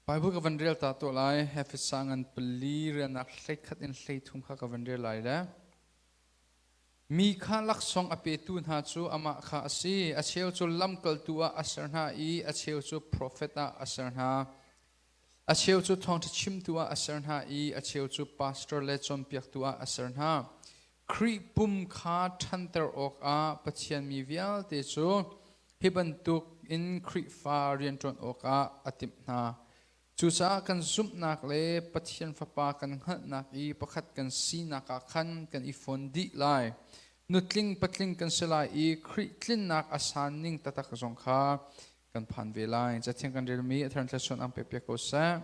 Bible ka van rel ta tuah lai. Efesa ngan pali rianak 11 in 13 kha ka van rel lai le. Mi kha laksawng a petu hna cu amah kha a si. A cheu cu lamkaltu ah a ser hna i a cheu cu profet ah a ser hna. A cheu cu thawngṭha chimtu ah a ser hna i a cheu cu pastor le cawnpiaktu ah a ser hna. Khrih pum kha ṭhanter awkah Pathian mi vialte cu hi bantuk in Khrihfa rianṭuan awkah a timh hna. Cucaah kan zumhnak le Pathian Fapa kan hngalhnak i pakhat kan sinak ah khan kan i fon dih lai. Nutling patling kan si lai i Khrih tlinnak a san ning taktak zong kha kan phan ve lai. Cathiang kan relmi a thar thluachuah ang pek piak ko seh.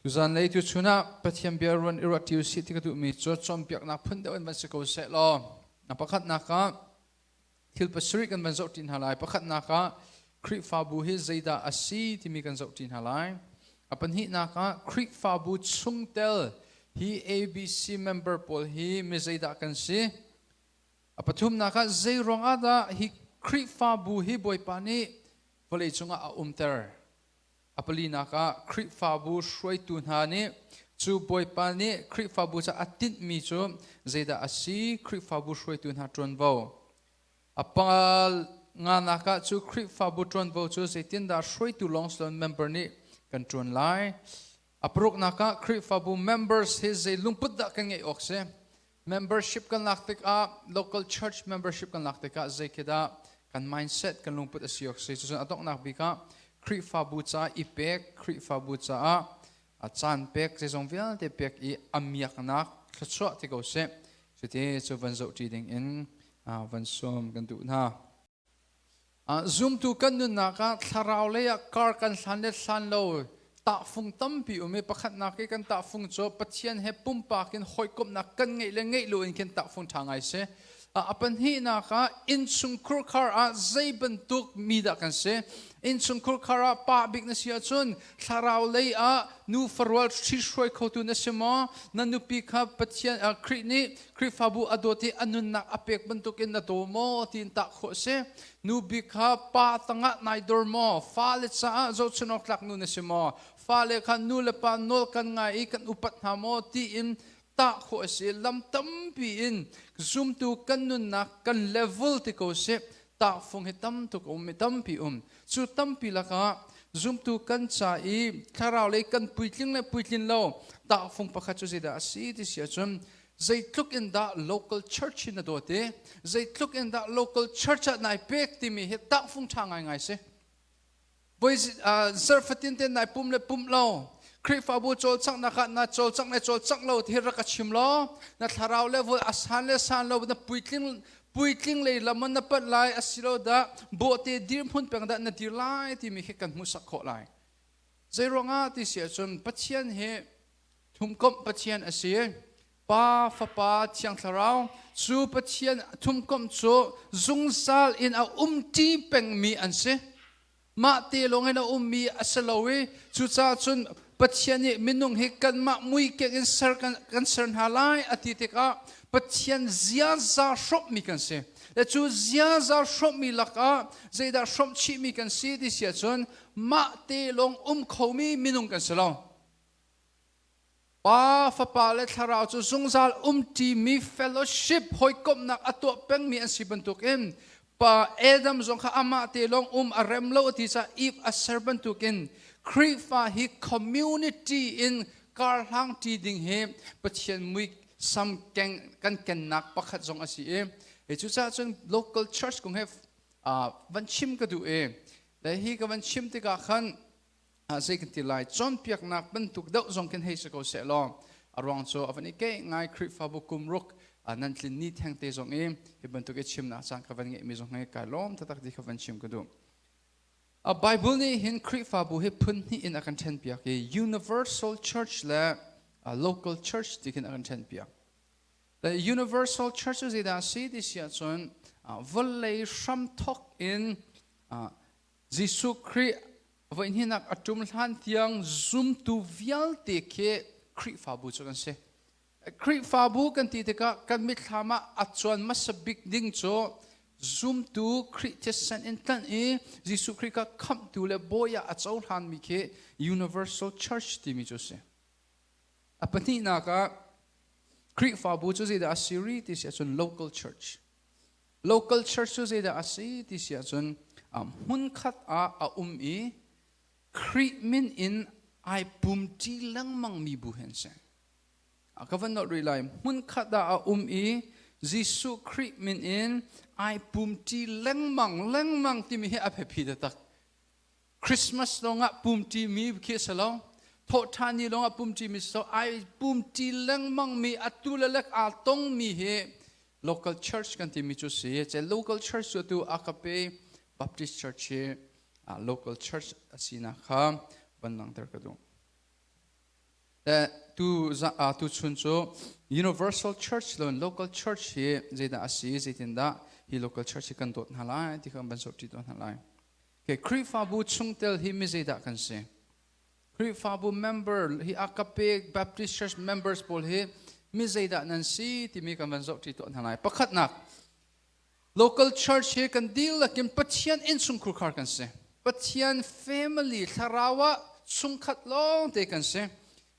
Tuzan lei tuchun ah Pathian bia ruan i ruat ṭi usih ti ka duhmi cu cawnpiaknak phun deuh in van si ko seh law a pakhatnak ah thil pasarih kan van zoh ṭi hna lai. Pakhatnak ah Khrihfabu hi zeidah a si timi kan zoh ṭi hna lai. A pahnihnak ah Khrihfabu chungtel hi ABC member pawl hi mi zeidah kan si? A pathumnak ah zei ruangah dah hi Khrihfabu hi Bawipa nih vawlei cungah a umter? A palinak ah Khrihfabu hruaitu hna nih cu Bawipa nih Khrihfabu ca a tinhmi cu zeidah a si? Khrihfabu hruaitu hna ṭuanvo. A panganak ah cu Khrihfabu ṭuanvo cu zeitindah hruaitu lawng si loin member nih kan ṭuan lai? A paruknak ah Khrihfabu members hi zei lungput dah kan ngeih awk si? Membership kan lak tikah local church membership kan lak tikah zei khi dah kan mindset kan lungput a si awk si? Cucun a donghnak bik ah Khrihfabu ca i pek, Khrihfabu caah a caan pek, zeizong vialte pek i a miaknak thluachuah ti ko seh. Cuti cu van zoh ṭi ding in van sawm kan duh hna. Zumtu kan nunnak ah thlarau lei ah kar kan hlan le hlan lo tahfung tampi um i pakhatnak i kan tahfung cu Pathian he pumpak in hawikomhnak kan ngeih le ngeih lo in khin tahfung ṭha ngai si. A pahnihnak ah innchungkhur khar ah zei bantuk mi dah kan si? Innchungkhur khar ah pa bik na si ahcun thlarau lei ah nu farual ṭhihruai khotu na si maw? Na nupi kha Pathian Khrih nih Khrihfabu a dawt i a nunnak a pek bantukin na daw maw tiin tah khawh a si. Nu bik kha pa tangah nai dor maw? Fale caah zohchun awk tlak nu na si maw? Fale kha nu le pa nawl kan ngai i kan upat hna maw tiin tah khawh a si. Lam tampi in zumtu kan nunnak kan level ti ko sih tahfung hi tam tuk um i tampi um. Cu tampi lakah zumtu kan ca i thlarau lei kan puitling le puitlin lo tahfung pakhat cu zeidah a si ti si ahcun zeitluk in dah local church in na dawt i zeitluk in dah local church ah nai pek timi hi tahfung ṭha ngaingai si. Voi zarfatin te nai pum le pum lo Khrihfabu cawlcanghnak ah na cawlcangh le cawlcangh lo ti rak ka chim law na thlarau level a san le san lo na puitling puitling lei lam na panh lai asilo dah bawhte dirhmun peng dah na dir lai timi khi kan hmuhsak khawh lai. Zeiruangah ti si ahcun Pathian hi thumkomh Pathian a si. Pa, Fapa, Thiang Thlarau cu Pathian thumkomh cu zungzal in a umṭi pengmi an si. Mah te lawng in a ummi a si lo i cucaah cun Pathian nih minung hi kanmah muikeng in ser kan ser hna lai a ti tikah Pathian ziaza hrawmhmi kan si. Le cu ziaza hrawmhmi lakah zeidah hrawmh chihmi kan si ti si ahcun mah te lawng um khomi minung kan si lo. Pa, Fapa le Thlarau cu zungzal umṭimi fellowship hawikomhnak a tuah pengmi an si bantukin Pa Adam zong kha amah te lawng um a rem lo a ti caah Eve a ser bantukin Khrihfa hi community in karhlang ṭi ding hi Pathian mui sam keng kan kennak pakhat zong a si i cucaah cun local church kong he van chim ka duh i le hi ka van chim tikah khan zei kan ti lai cawnpiaknak bantuk deuh zong khin hei si ko seh law a ruang cu a van i ke ngai Khrihfabu kum ruk nan tlin ni theng te zong i hi bantuk i chimnak caan ka van ngeihmi zong hi kai lawm taktak ti kha van chim ka duh. A Bible nih hin Khrihfabu hi phun hnih in a kan ṭhen piak i Universal Church le Local Church ti khin a kan ṭhen piak. The Universal Church cu zeidah a si ti si ahcun vawlei hramthawk in Jesuh Khrih voihnihnak a ṭum hlan tiang zumtu vialte khi Khrihfabu cu kan si. Khrihfabu kan ti tikah kan mitthlam ah a cuan hmasa bik ding cu Zumtu Khrih thisen in tlanh i Jesuh Khrih kha khamhtu le bawi ah a cohlanmi khi Universal Church timi cu a si. A pahnihnak ah Khrihfabu cu zeidah a si rih ti si ahcun local church. Local church cu zeidah a si ti si ahcun hmunkhat ah a um i Khrih min in ai pumṭi lengmangmi bu hi an si. Ka van nolh rih lai. Hmunkhat ah a um i Jesuh Khrih min in ai pumṭi lengmang lengmang timi hi a biapi taktak. Christmas lawngah pumṭi mi khi a si lo. Thawhṭhan ni lawngah pumṭi mi si lo. Ai pumṭi lengmang mi atu le lek aa tongmi hi local church kan timi cu si. Ce local church cu atu Agape Baptist Church hi local church a sinak kha van langhter ka duh. Tu tu chun cu Universal Church lo local church hi zeidah a si, zeitindah hi local church hi kan dawt hna lai ti kha kan van zohṭi tawn hna lai. Okay, Khrihfabu chungtel hi mi zeidah kan si? Khrihfabu member hi Agape Baptist Church members pawl hi mi zeidah nan si timi kan van zohṭi tuah hna lai. Pakhatnak, local church hi kan dihlak in Pathian innchungkhur khar kan si. Pathian family thlarau ah chungkhat lawng te kan si.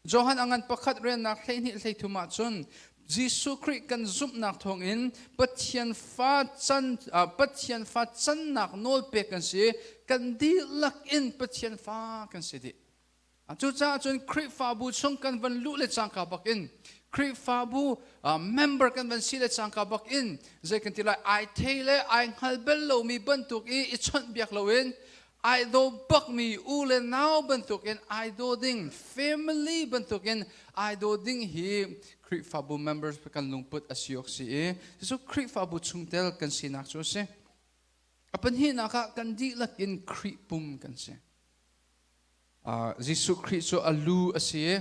Johan angan pakhat riannak 12 13 ahcun Jesuh Khrih kan zumhnak thawngin Pathian fa can Pathian fa cannak nawl pek kan si. Kan dihlak in Pathian fa kan si dih. Cucaah cun Khrihfabu chung kan van luh le cangka bak in Khrihfabu member kan van si le cangka bak in zei kan ti lai, ai thei le ai hngal bel lomi bantuk i i chawnh biak loin ai daw bakmi u le nau bantukin ai daw ding, family bantukin ai daw ding hi Khrihfabu members kan lungput a si awk si i cucu Khrihfabu chungtel kan sinak cu a si. A pahnihnak ah kan dihlak in Khrih pum kan si. Jesuh Khrih cu a lu a si i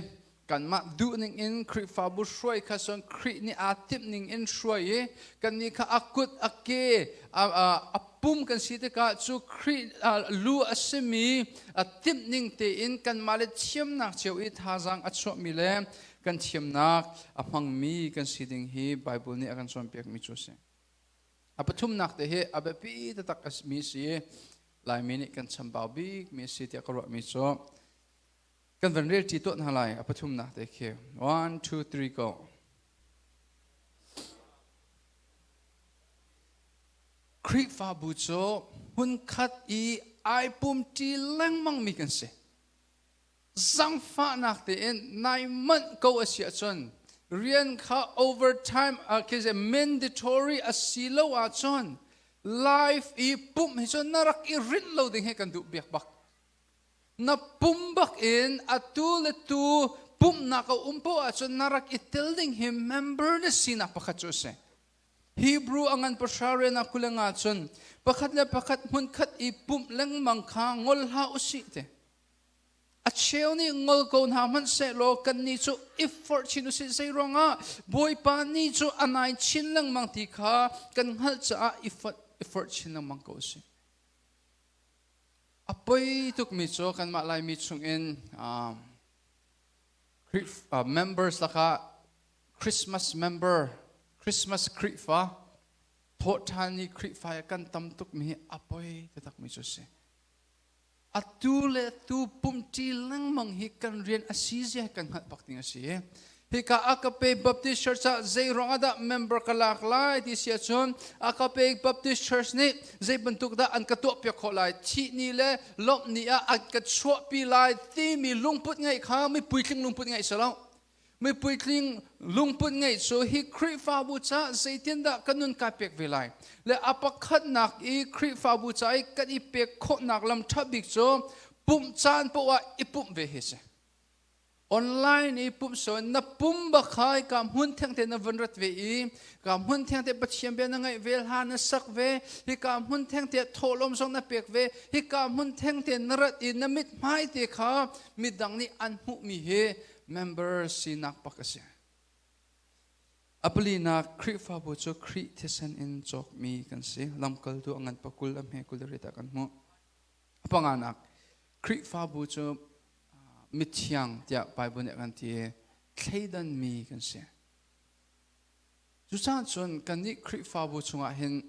kanmah duhning in Khrihfabu hruai kha cun Khrih nih aa timh ning in hruai i kannih kha a kut a ke a pum kan si tikah cu Khrih lu a simi a timh ning tein kanmah le thiamnak cio i thazaang a chuahmi le kan thiamnak a hmangmi kan si ding hi Bible nih a kan cawnpiakmi cu a si. A pathumnak te hi a biapi taktak a mi si. Laimi nih kan chambau bikmi a si tiah ka ruahmi cu kan van rel ṭi tuah hna lai. A pathumnak te khi, one, two, three, go. Khrihfabu cu hmunkhat i ai pumṭi lengmangmi kan si. Zangfahnak tein nai manh ko a si ahcun, rian kha overtime khi mandatory a si lo ahcun, life i pumh hi cu na rak i rinh lo ding hi kan duh biak bak. Na pum bak in atu le tu pumhnak a um poah ahcun na rak i tel ding hi member na sinak pakhat cu a si. Hebrew a ngan pahra rian ah 25 cun pakhat le pakhat hmunkhat i pumh lengmang kha ngol hlah usih te. A cheu nih ngol ko hna hmanh sehlaw kannih cu i forh chin usih, zei ruangah Bawipa ni cu a nai chin lengmang ti kha kan hngalh caah i forh chin lengmang ko usih. A poi tukmi cu kanmah Laimi chungin members lakah Christmas member, Christmas Khrihfa, thawhṭhan ni Khrihfa kan tam tukmi hi a poi taktakmi cu a si. Atu le tu pumṭi lengmang hi kan rian a si zia kan hngalh bak ding a si. Hika Agape Baptist Church ah zei ruang ah dah member ka lak lai ti si ahcun, Agape Baptist Church nih zei bantuk dah an ka tuahpiak khawh lai, thih ni le lawmh ni ah an ka chuahpi lai timi lungput ngeih kha mi puitling lungput ngeih si lo. Mi puitling lungput ngeih cu hi Khrihfabu caah zeitindah ka nun kai pek ve lai le a pakhatnak i Khrihfabu ca i kan i pek khawhnak lam ṭha bik cu pumh caan poah ah i pumh ve hi si. Online i pumh so na pum bak kha ka hmun theng te na van rat ve i ka hmun theng te Pathian bia na ngaih ve, hla na sak ve, hi ka hmun theng te thawhlawm zong na pek ve, hi ka hmun theng te na rat i na mit hmai te kha midang nih an hmuhmi hi member sinak pak a si. A palinak, Khrihfabu cu Khrih thisen in cawkmi kan si. Lamkaltu a ngan pakul a hme kul rit ah kan hmuh. A panganak, Khrihfabu cu mithiang tiah Bible nih a kan ti i thleidanmi kan si. Cucaah cun kannih Khrihfabu chungah hin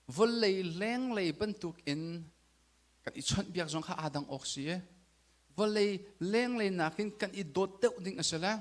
Vawlei lenglei bantuk in kan i chawnhbiak zong kha aa dang awk si i vawlei lenglei nakin kan i dawt deuh ding a si le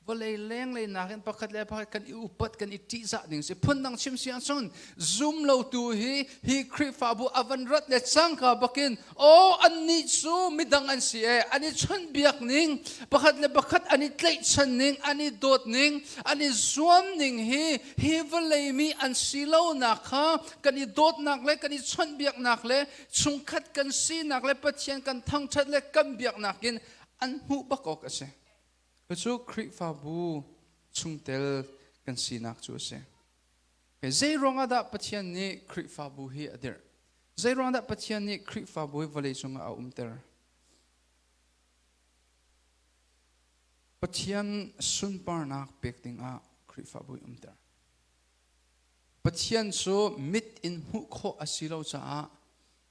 vawlei lenglei nakin pakhat le pakhat kan i upat kan i ṭihzah ding si. Phundang chim si ahcun zum lotu hi hi Khrihfabu a van rat le cangka bakin aw annih cu midang an si e, an i chawnhbiak ning, pakhat le pakhat an i tlaihchan ning, an i dawt ning, an i zuam ning hi hi vawlei mi an si lonak kha kan i dawtnak le kan i chawnhbiaknak le chungkhat kan sinak le Pathian kan thangṭhat le kan biaknak in an hmuh bak awk a si. Cucu Khrihfabu chungtel kan sinak cu a si. Zei ruangah dah Pathian nih Khrihfabu hi a dirh? Zei ruangah dah Pathian nih Khrihfabu hi vawlei cungah a umter? Pathian sunparnak pek dingah Khrihfabu hi umter. Pathian cu mit in hmuh khawh a si lo caah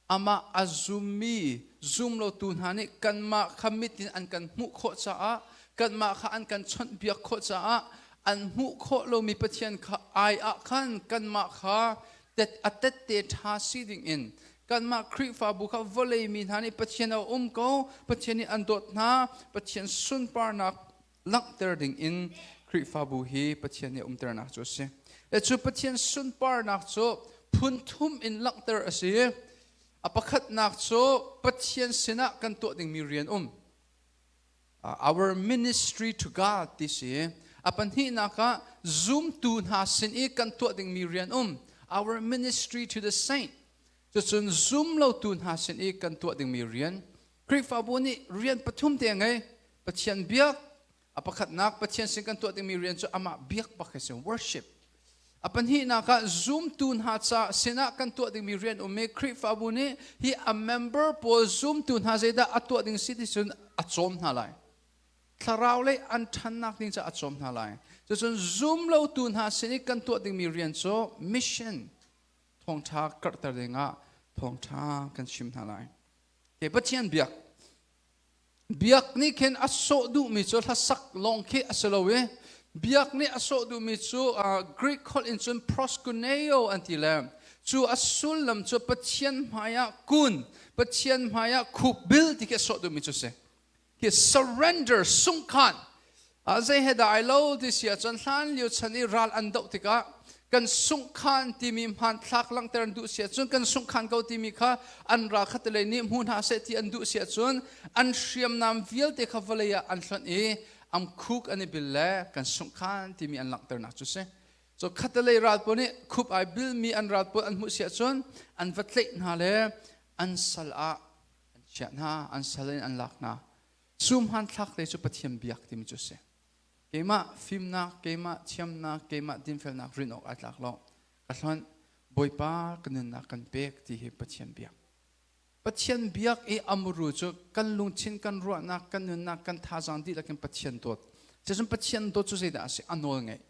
amah a zummi zumlotu hna nih kanmah kha mit in an kan hmuh khawh caah, kanmah kha an kan chawnhbiak khawh caah, an hmuh khawh lomi Pathian kha ai ah khan kanmah kha a tette ṭha si ding in kanmah Khrihfabu kha vawlei mi hna nih Pathian a um ko, Pathian nih an dawt hna, Pathian sunparnak langhter ding in Khrihfabu hi Pathian nih umternak cu a si. Le cu Pathian sunparnak cu phun thum in langhter a si. A pakhatnak cu Pathian sinah kan tuah dingmi rian um. Our ministry to God ti si. A pahnihnak ah zumtu hna sin i kan tuah dingmi rian um. Our ministry to the saint. Cucun zum lotu hna sin i kan tuah dingmi rian. Khrihfabu nih rian pathum te a ngei. Pathian biak, a pakhatnak Pathian sin kan tuah dingmi rian cu amah biak bak hi si, worship. A pahnihnak ah zumtu hna ca sinah kan tuah dingmi rian um i Khrihfabu nih hi a member pawl zumtu hna zeidah a tuah ding si ti cun a cawm hna lai. Thlarau lei an ṭhannak ding ca a cawm hna lai. Cucun zum lotu hna sin i kan tuah dingmi rian cu mission, thawngṭha karhter dingah thawngṭha kan chim hna lai. Ke Pathian biak. Biak nih khin a sawh duhmi cu hlasak lawng khi a si lo i biak nih a sawh duhmi cu Greek holh in cun proskuneo an ti le cu a sullam cu Pathian hmaiah kun, Pathian hmaiah khukbil ti khi a sawh duhmi cu si. Khi surrender, sungkhan. Zei he dah ai lo ti si ahcun hlan lio chan i ral an doh tikah kan sunghkhan timi hmanthlak langhter an duh si ahcun, kan sunghkhan ko timi kha an ral khatalei nih hmu hna seh ti an duh si ahcun, an hriamnam vialte kha vawlei ah an hlonh i am khuk an i bil le kan sunghkhan timi an langhternak cu si. So khatalei ral pawl nih khup ai bilmi an ral pawl an hmuh si ahcun an va tlaih hna le an sal ah an chiah hna, an sal in an lak hna. Cu hmanthlak te cu Pathian biak timi cu a si. Keimah fimnak, keimah thiamnak, keimah dinfelnak rin awk ai tlak lo. Ka hlonh, Bawipa ka nunnak kan pek ti hi Pathian biak. Pathian biak i amuru cu kan lungthin, kan ruahnak, kan nunnak, kan thazaang dihlak in Pathian dawt. Cucun Pathian dawt cu zeidah a si? A nawl ngeih.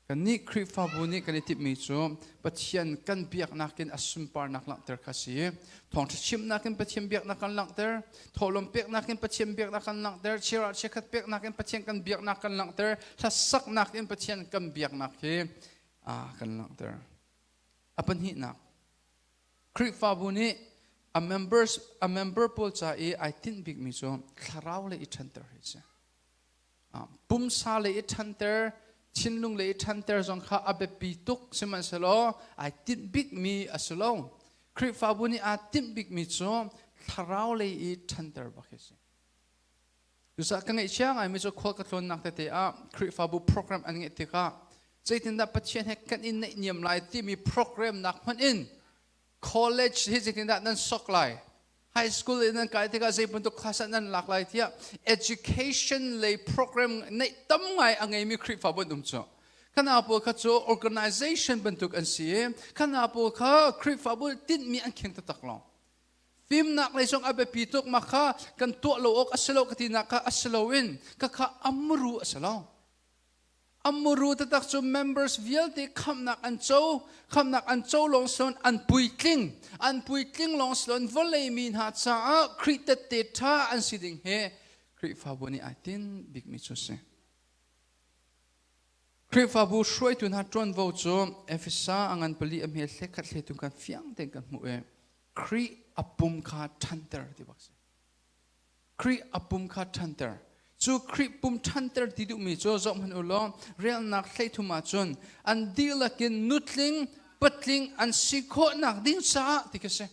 Kannih Khrihfabu nih kan i timhmi cu Pathian kan biaknak in a sunparnak langhter kha a si. Thawngṭha chimnak in Pathian biaknak kan langhter, thawhlawm peknak in Pathian biaknak kan langhter, chiara chiakhat peknak in Pathian kan biaknak kan langhter, hlasaknak in Pathian kan biaknak hi kan langhter. A pahnihnak, Khrihfabu nih a members a member pawl ca i ai tinh bikmi cu thlarau le i ṭhanter hi a si. Pumsa le i ṭhanter, thinlung le i ṭhanter zong kha a biapi tuk, sihmanhsehlaw ai tinh bikmi a si lo. Khrihfabu nih aa tinh bikmi cu thlarau lei i ṭhanter bak hi a si. Cucaah ka ngaihchia ngaimi cu khual ka tlawnnak tete ah Khrihfabu program an ngeih tikah zeitindah Pathian he kan i naihniam lai timi program nak hmanh in college hi zeitindah nan sok lai, high school in nan kai tikah zei bantuk class ah nan lak lai tiah education lei program neih tam ngai a ngeimi Khrihfabu an um cu. Kana pawl kha cu organization bantuk an si i kana pawl kha Khrihfabu tinhmi an kheng taktak lo. Fimnak lei zong a biapi tuk, mah kha kan tuah lo awk a si lo ka tinak kha a si loin ka kha amru a si lo. Amuru taktak cu members vialte khamhnak an co, khamhnak an co lawng si loin an puitling, an puitling lawng si loin vawlei mi hna caah Khrih tette ṭha an si ding hi Khrihfabu nih ai tinh bikmi cu a si. Khrihfabu hruaitu hna ṭuanvo cu Efesa a ngan pali a hme hlekhat hletu kan fiang tein kan hmuh i Khrih a pum kha ṭhanter ti bak si. Khrih a pum kha ṭhanter. Cu Khrih pum ṭhanter ti duhmi cu zohhmanh u law relnak hleithum ahcun an dihlak in nutling patling an si khawhnak ding caah ti khi si.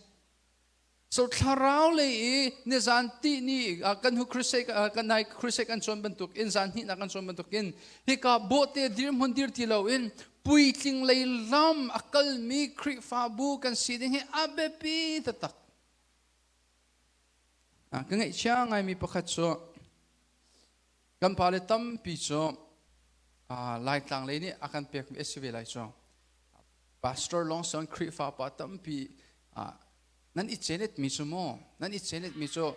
So thlarau lei i nizan ti ni kan hu crusade kan nai crusade kan cawn bantuk in zan hnihnak kan cawn bantuk in hika bawhte dirhmun dir ti lo in puitling lei lam a kalmi Khrihfabu kan si ding hi a biapi taktak. Ka ngaihchia ngaimi pakhat cu kan pale tampi cu Laitlang lei nih a kan pekmi a si ve lai cu. Pastor Lawngson Khrihfa pa tampi nan i cenet mi cu maw nan i cenet mi cu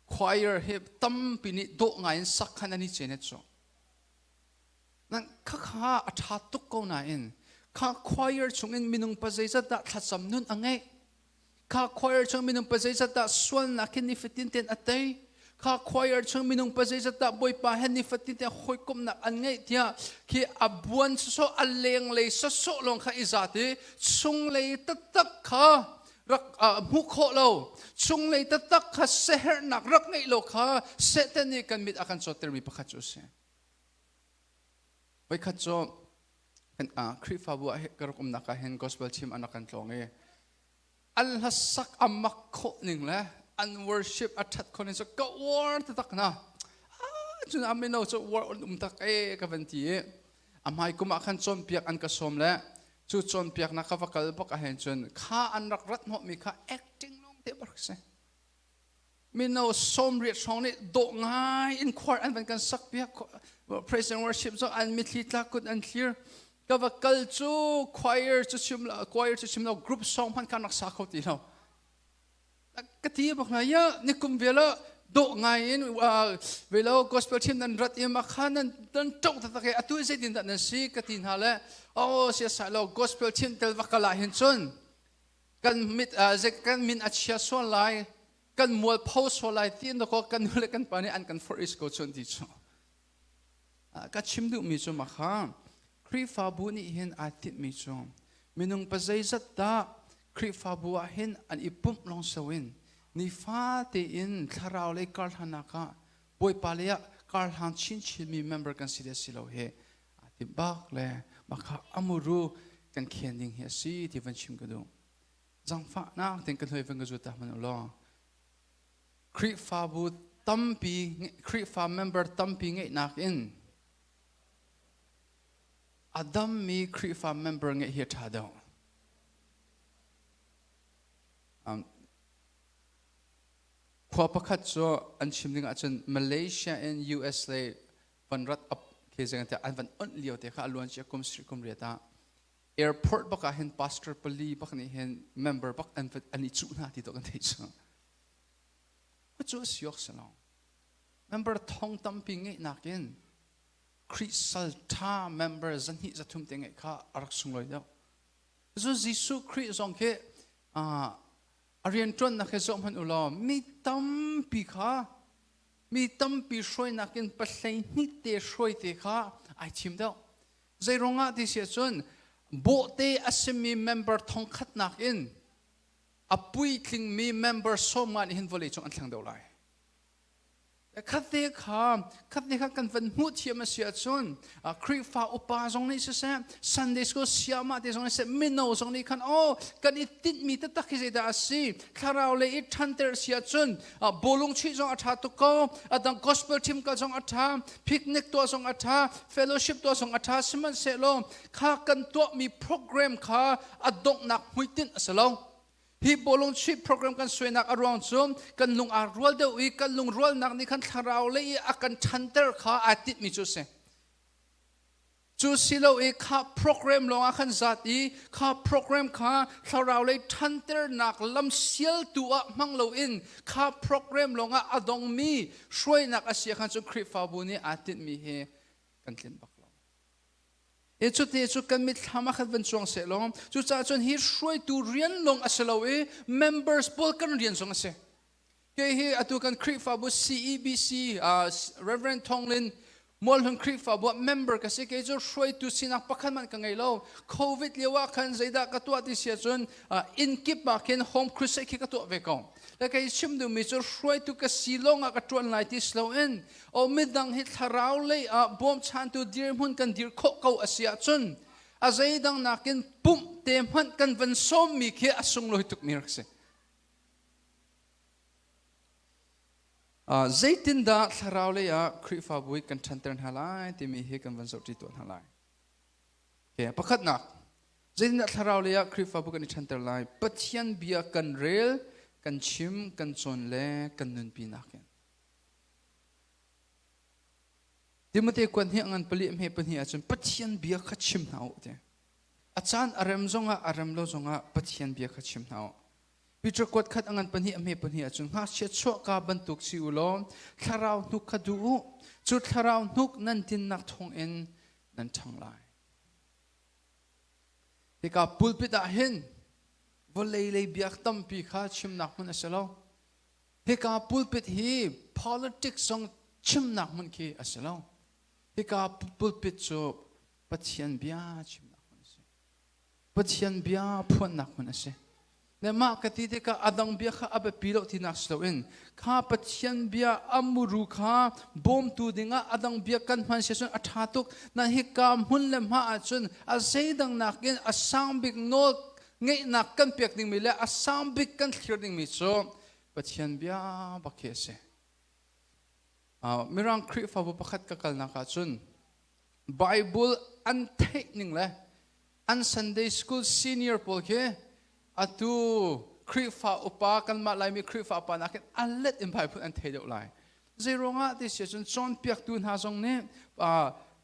choir hi tampi nih dawh ngai in sak khan an i cenet cu. Nan khakha a ṭha tuk ko nain kha choir chungin minung pa zeizat dah thlacam nun a ngeih? Kha choir chung minung pa zeizat dah sualnak hin nifatin ten a tei? Kha choir chung minung pa zeizat dah Bawipa he nifatin te hawikomhnak an ngeih tiah khi a buan sawsawh a lenglei sawsawh lawng kha i zat i chunglei taktak kha rak hmuh khawh lo chunglei taktak kha sehernak rak ngeih lo kha Satan nih kan mit a kan cawttermi pakhat cu a si. Voikhat cu kan Khrihfabu ah ka rak umnak ah hin gospel chim an rak kan tlawng i an hlasak a mak khawh ning le an worship a ṭhat khawh ning cu ka uar taktak hna. Cun a mino cu uar an um tak e ka van ti i a hmai kum ah khan cawnpiak an ka sawm le cu cawnpiaknak ka va kal bak ah hin cun kha an rak rat hnawhmi kha acting lawng te bak si. Mino 80 hrawng nih dawh ngai in khuar an van kan sak piak. Praise and worship cu an mitthli tlak kut an thlir. Ka va kal cu choir cu chim lo, choir cu chim lo, group song hmanh khan rak sa kho ti lo. Ka ti bak hna, ya nikum vela dawh ngai in velo gospel team nan rat i ma kha nan nan ṭok taktak i atu zeitin dah nan si ka ti hna le oh sia sai lo gospel team tel va kal ah hin cun kan mit kan min a chia sual lai kan mualpho sual lai ti in ko kan nu le kan pa nih an kan forh is ko chun ti cu ka chim duhmi cu makha Khrihfabu nih hin aa tinhmi cu minung pa zeizat dah Khrihfabu ah hin an i pumh lawng soin nifa tein thlarau lei karhlanak ah Bawipa lei ah karhlang chinchinmi member kan si le si lo hi aa timh bak le makha amuru kan khen ding hi a si ti van chim ka duh. Zangfahnak ten kan hloi van ka zut ta hmanh u law Khrihfabu tampi Khrihfa member tampi ngeihnak in a dammi Khrihfa member ngeih hi a ṭha deuh. Khua pakhat cu an chim ding ahcun Malaysia in US lei van rat up khi zeng te an van onh lio te kha a luan cia kum sri kum riat ah airport bak ah hin pastor pali bak nih hin member bak an an i cuh hna ti to kan theih cu cu a siok si lo. Member thong tampi ngeih nakin Khrih sal tha member zahnih zathum te ngeih kha a rak sunglawi deuh. Cu Jesuh Khrih zong khi a rianṭuannak hi zoh hmanh u law mi tampi kha mi tampi hruainak in pahlei hnih te hruai te kha ai thim deuh. Zeiruangah ti si ahcun bawhte a simi member thongkhatnak in a puitlingmi member 50 nih hin vawlei cung an thleng deuh lai. Khatte kha kan van hmuh thiam a si ahcun Khrihfa upa zong nih siseh, Sunday school siamah te zong nih siseh, mino zong nih khan oh kan i tinhmi taktak hi zeidah a si? Thlarau lei i ṭhanter si ahcun bawlung chuih zong a ṭha tuk ko, a dang gospel team kal zong a ṭha, picnic tuah zong a ṭha, fellowship tuah zong a ṭha, sihmanhsehlaw kha kan tuahmi program kha a donghnak hmuitinh a si lo. Hi bawlung chuih program kan suainak a ruang cu kan lung aa rual deuh i kan lungrualnak nih khan thlarau lei i a kan ṭhanter kha aa tinhmi cu a si. Cu si lo i kha program lawngah khan zat i kha program kha thlarau lei ṭhanternak lam sialtu ah hmang loin kha program lawngah a dongmi hruainak a si ah khan cun Khrihfabu nih aa tinhmi hi kan tlinh bak lo. E cuti cu kan mitthlam ah khan van cuang seh law cucaah cun hi hruaitu rian lawng a si lo i members pawl kan rian zong a si. Kei hi atu kan Khrihfabu CEBC Reverend Thong Lin. Mualhlun Khrihfabu ah member ka si kei cu hruaitu sinak pakhat hmanh ka ngei lo. Covid lio ah khan zeidah ka tuah ti si ahcun inn kip ah khin home crusade khi ka tuah ve ko. Le kei chim duhmi cu hruaitu ka si lawng ah ka ṭuan lai ti si loin o midang hi thlarau lei ah bawmchantu dirhmun kan dir khawh ko a si ahcun a zeidang nakin pumh te hmanh kan van sawmmi khi a sunglawi tukmi rak si. Zeitindah thlarau lei ah Khrihfabu hi kan ṭhanter hna lai timi hi kan van zohṭi tuah hna lai. Okay, pakhatnak, zeitindah thlarau lei ah Khrihfabu kan i ṭhanter lai? Pathian bia kan rel, kan chim, kan cawn le kan nunpi nakin. Timote kuan hi a ngan pali hme pahnih ahcun Pathian bia kha chim hna u ti. A caan a rem zongah a rem lo zongah Pathian bia kha chim hna u. Peter kuat khat a ngan pahnih a hme pahnih ahcun ngakchia chuahka bantuk si u law thlarau hnuk kha duh u. Cu thlarau hnuk nan tinnak thawngin nan ṭhang lai. Hika pulpit ah hin vawlei lei biak tampi kha chimnak hmun a si lo. Hika pulpit hi politics zong chimnak hmun khi a si lo. Hika pulpit cu Pathian bia chimnak hmun a si. Pathian bia phuannak hmun a si. Le mah ka ti tikah a dang bia kha a biapi lo tinak si loin kha Pathian bia a muru kha bawmtu dingah a dang bia kan hman si cun a ṭha tuk. Na hika hmun le hma ahcun a zeidang nakin a sang bik nawl ngeihnak kan pek dingmi le a sang bik kan thlir dingmi cu Pathian bia bak hi a si. Mirang Khrihfabu pakhat ka kalnak ahcun Bible an theih ning le an Sunday school senior pawl khi atu Khrihfa upa kanmah Laimi Khrihfa upa nakin a let in Bible an thei deuh lai. Zei ruangah ti si ahcun cawnpiaktu hna zong nih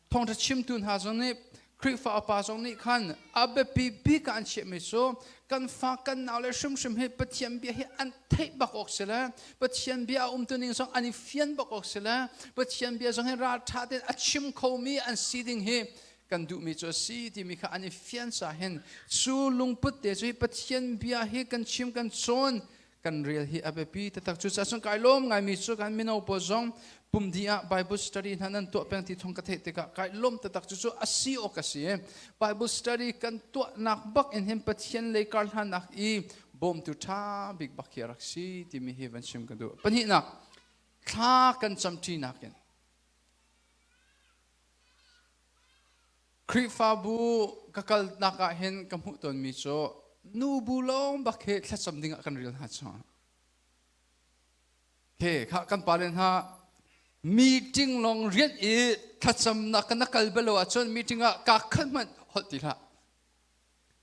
thawngṭha chimtu hna zong nih Khrihfa upa zong nih khan a biapi bik ah an chiahmi cu kan fa kan nau le hrimhrim hi Pathian bia hi an theih bak awk si le Pathian bia a umtu ning zong an i fian bak awk si le Pathian bia zong hi ralṭha tein a chim khomi an si ding hi kan duhmi cu a si timi kha an i fian ca hin cu lungput te cu hi Pathian bia hi kan chim kan cawn kan rel hi a biapi taktak. Cucaah cun kai lawm ngaimi cu kan mino pawl zong pumdi ah Bible study hna nan tuah peng ti thong ka theih tikah kai lawm taktak. Cucu a si awk a si. Bible study kan tuahnak bak in hin Pathian lei kar hlanak i bawmtu ṭha bik bak hi a rak si timi hi van chim ka duh. Pahnihnak, thla kan camṭinak in Khrihfabu ka kalnak ah hin ka hmuh tawnmi cu nubu lawng bak hi thlacam ding ah kan ril hna cu. He kha kan pale hna meeting lawng rian i thlacamnak kan na kal belo ahcun meeting ah ka khat hmanh holh ti hlah.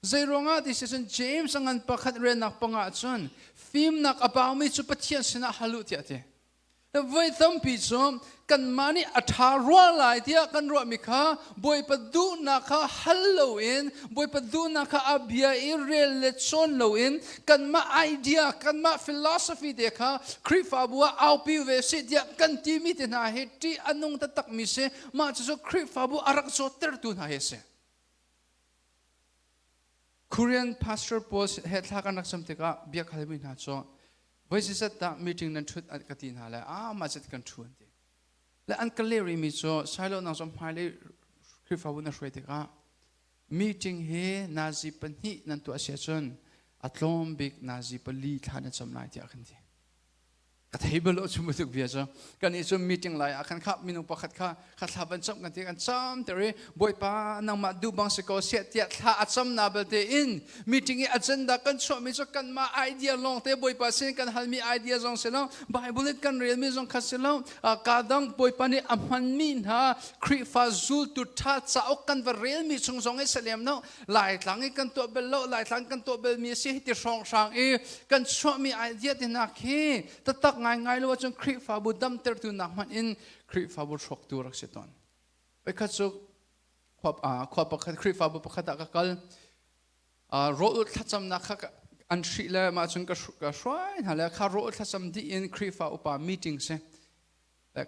Zei ruangah ti si cun James a ngan pakhat relnak pangah cun fimnak a baumi cu Pathian sinah hal u tiah a ti. Voi tampi cu kanmah nih a ṭha rua lai tiah kan ruahmi kha Bawipa duhnak kha hal loin Bawipa duhnak kha a bia i rel le cawn loin kanmah idea kanmah philosophy te kha Khrihfabu ah aupi ve sih tiah kan timi te hna hi ṭih a nung taktakmi si. Mah cucu Khrihfabu a rak zawttertu hna hi a si. Korean pastor pawl he thla kan rak cam tikah biak halmi hna cu voi zizat dah meeting nan ṭhut ka ti hna le ah mah zat kan ṭhu an ti. Le an ka leh rihmi cu Sailo nang zong hmailei Khrihfabu na hruai tikah meeting hi nazi pahnih nan tuah si ahcun a tlawm bik nazi pali thla na cam lai tiah kan ti. Ka thei bal lo cu bantuk bia cu. Kan i cu meeting lai ah khan kha minung pakhat kha kha thla van cam kan ti kan cam ter i Bawipa nangmah duh bang si ko siah tiah thla a cam na belte in meeting i agenda kan chuahmi cu kanmah idea lawng te Bawipa sin kan halmi idea zong si lo Bible in kan relmi zong kha si lo ka dang Bawipa nih a hmanmi hna Khrihfa zultu ṭha cauk kan va relmi chung zong i salem no Laitlang i kan tuah bel lo, Laitlang kan tuah belmi a si ti hrawnghrang i kan chuahmi idea te hna khi taktak ngaingai lo ahcun Khrihfabu damtertu nak hmanh in Khrihfabu hrawktu rak si tawn. Voikhat cu khua pakhat Khrihfabu pakhat ah ka kal. Rawl thlacamnak kha an hrih le mah cun ka hruai hna le kha rawl thlacam dih in Khrihfa upa meeting si.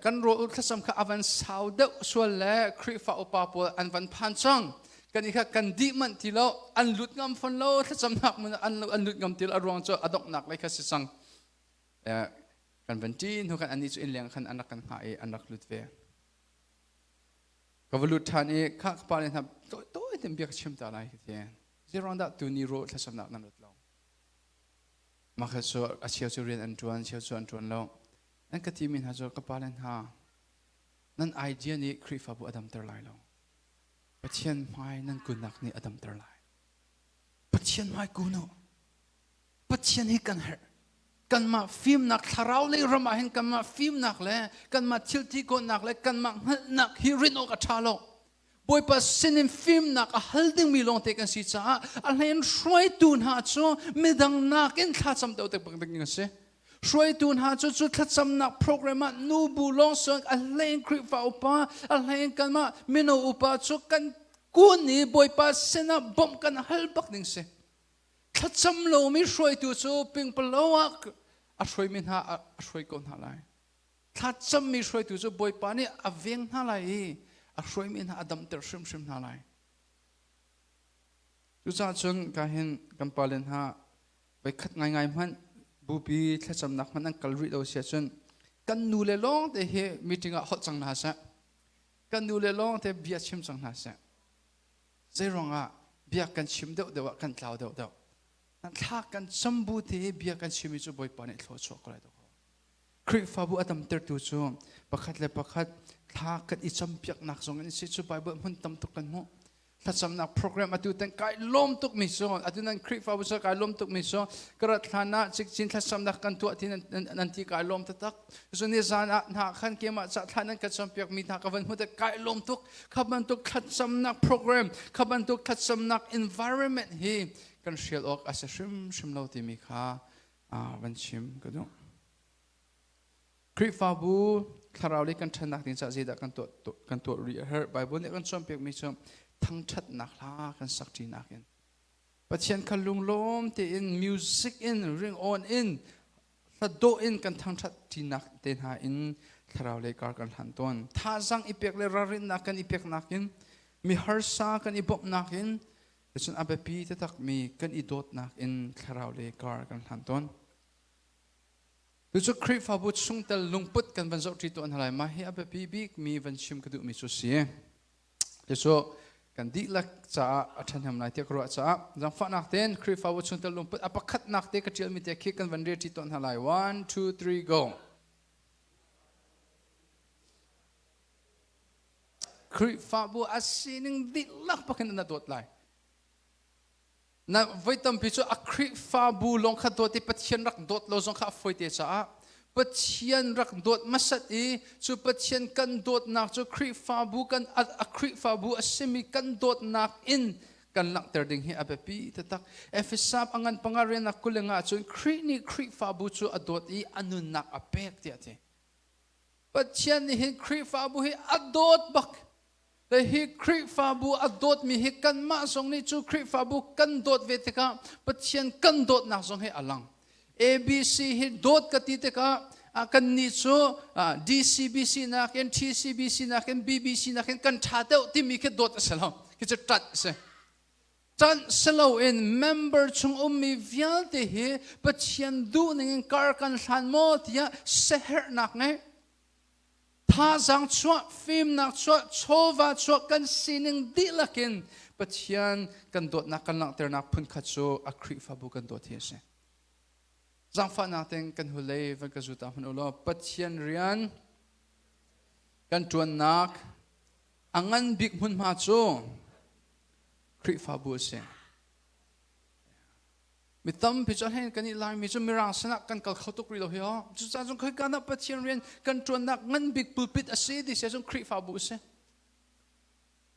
Kan rawl thlacam kha a van sau deuh sual le Khrihfa upa pawl an van phan cang. Kan i kha kan dih manh ti lo, an lut ngam fon lo, thlacamnak mun an lut ngam ti lo, a ruang cu a donghnak lei kha si cang. Kan van ṭi hnu khan annih cu innleng khan an rak kan hngah i an rak lut ve. Ka va lut ṭhan i kha ka pa le hna tawi tawi tein bia ka chim ta lai ka ti. Zeiruang dah tuni rawh thlacamnak nan rat lo? Mah kha cu a cheu cu rian an ṭuan, cheu cu an ṭuan lo. An ka timi hna cu ka pa le hna nan idea nih Khrihfabu a damter lai lo. Pathian hmai nan kunnak nih a damter lai. Pathian hmai kun u. Pathian hi kan herh. Kanmah fimnak thlarau lei ram ah hin kanmah fimnak le kanmah thilti kawlnak le kanmah hngalhnak hi rin awk a ṭha lo. Bawipa sinin fimnak a hal dingmi lawngte kan si caah a hlein hruaitu hna cu midang nakin thlacam deuh te bang ding a si. Hruaitu hna cu cu thlacamnak program ah nubu lawng siloin a hlein Khrihfa upa, a hlein kanmah mino upa cu kan kun i Bawipa sinah bawmh kan hal bak ding si. Thlacam lomi hruaitu cu pingpalo ah a hruaimi hna a hruai ko hna lai. Thlacammi hruaitu cu Bawipa nih a veng hna lai i a hruaimi hna a damter hrimhrim hna lai. Cucaah cun ka hin kan pale hna voikhat ngaingai hmanh bupi thlacamnak hmanh an kal rih lo si ahcun kan nu le lawng te hi meeting ah holh cang hna seh. Kan nu le lawng te bia chim cang hna seh. Zeiruangah bia kan chim deuhdeuh ah kan tlau deuhdeuh. Thla kan cam bu te i bia kan chimmi cu Bawipa nih thlua chuah ko lai dawh. Khrihfabu a tamtertu cu pakhat le pakhat thla kan i campiaknak zong in si cu Bible hmun tam tuk kan hmuh. Thlacamnak program atu tan kai lawm tuk mi cu atu nan Khrihfabu cu kai lawm tuk mi cu ka rat hlan ah cikcin thlacamnak kan tuah ti nan ti kai lawm taktak. Cun ni zan ah hna khan keimah ca thla nan ka campiak mi hna ka van hmu kai lawm tuk. Kha bantuk thlacamnak program, kha bantuk thlacamnak environment hi kan hrial awk a si hrimhrim lo timi kha van chim ka duh. Khrihfabu thlarau lei kan ṭhannak ding caah zeidah kan tuah kan tuah rih a herh. Bible nih kan cawnpiakmi cu thangṭhatnak hla kan sak ṭinak in Pathian kha lunglawm tein music in ringawn in hladawh in kan thangṭhat ṭinak te hna in thlarau lei kar kan hlan tawn. Thazaang i pek le ralrinnak kan i peknak in mi harsa kan i bawmhnak in cun a biapi taktakmi kan i dawtnak in thlarau lei kar kan hlan tawn. Tucu Khrihfabu chungtel lungput kan van zohṭi tuah hna lai. Mah hi a biapi bikmi van chim ka duhmi cu si. Cucu kan dihlak caah a ṭhahnem lai tiah ka ruah caah zaangfahnak tein Khrihfabu chungtel lungput a pakhatnak te ka ṭialmi te khi kan van relṭi tuah hna lai. One, two, three, go. Khrihfabu a sining dihlak pakin na dawt lai. Na voi tampi cu a Khrihfabu lawng kha dawt i Pathian rak dawt lo zong kha a fawi te caah Pathian rak dawt hmasat i cu Pathian kan dawtnak cu Khrihfabu kan a Khrihfabu a simi kan dawtnak in kan langhter ding hi a biapi taktak. Efesa a ngan panga riannak 25 cun Khrih nih Khrihfabu cu a dawt i a nunnak a pek tiah a ti. Pathian nih hin Khrihfabu hi a dawt bak. Le hi Khrihfabu a dawtmi hi kanmah zong nih cu Khrihfabu kan dawt ve tikah Pathian kan dawtnak zong hi a lang. ABC hi dawt ka ti tikah kannih cu DCBC nakin TCBC nakin BBC nakin kan ṭha deuh timi khi dawt a si lo. Khi cu ṭanh a si. Ṭanh si loin member chung ummi vialte hi Pathian duhning in kar kan hlan maw tiah siaherhnak ngei. Thazaang chuah, fimnak chuah, chawva chuah kan sining dihlak in Pathian kan dawtnak kan langhternak phunkhat cu a Khrihfabu kan dawt hi a si. Zaangfahnak tein kan hulei van ka zuta hmanh u law Pathian rian kan ṭuannak a ngan bik hmunhma cu Khrihfabu a si. Mi tampi cu hen kan i Laimi cu Mirang sinah kan kal kho tuk rih lo hi aw. Cucaah cun khoika dah Pathian rian kan ṭuannak ngan bik pulpit a si ti si ahcun Khrihfabu a si.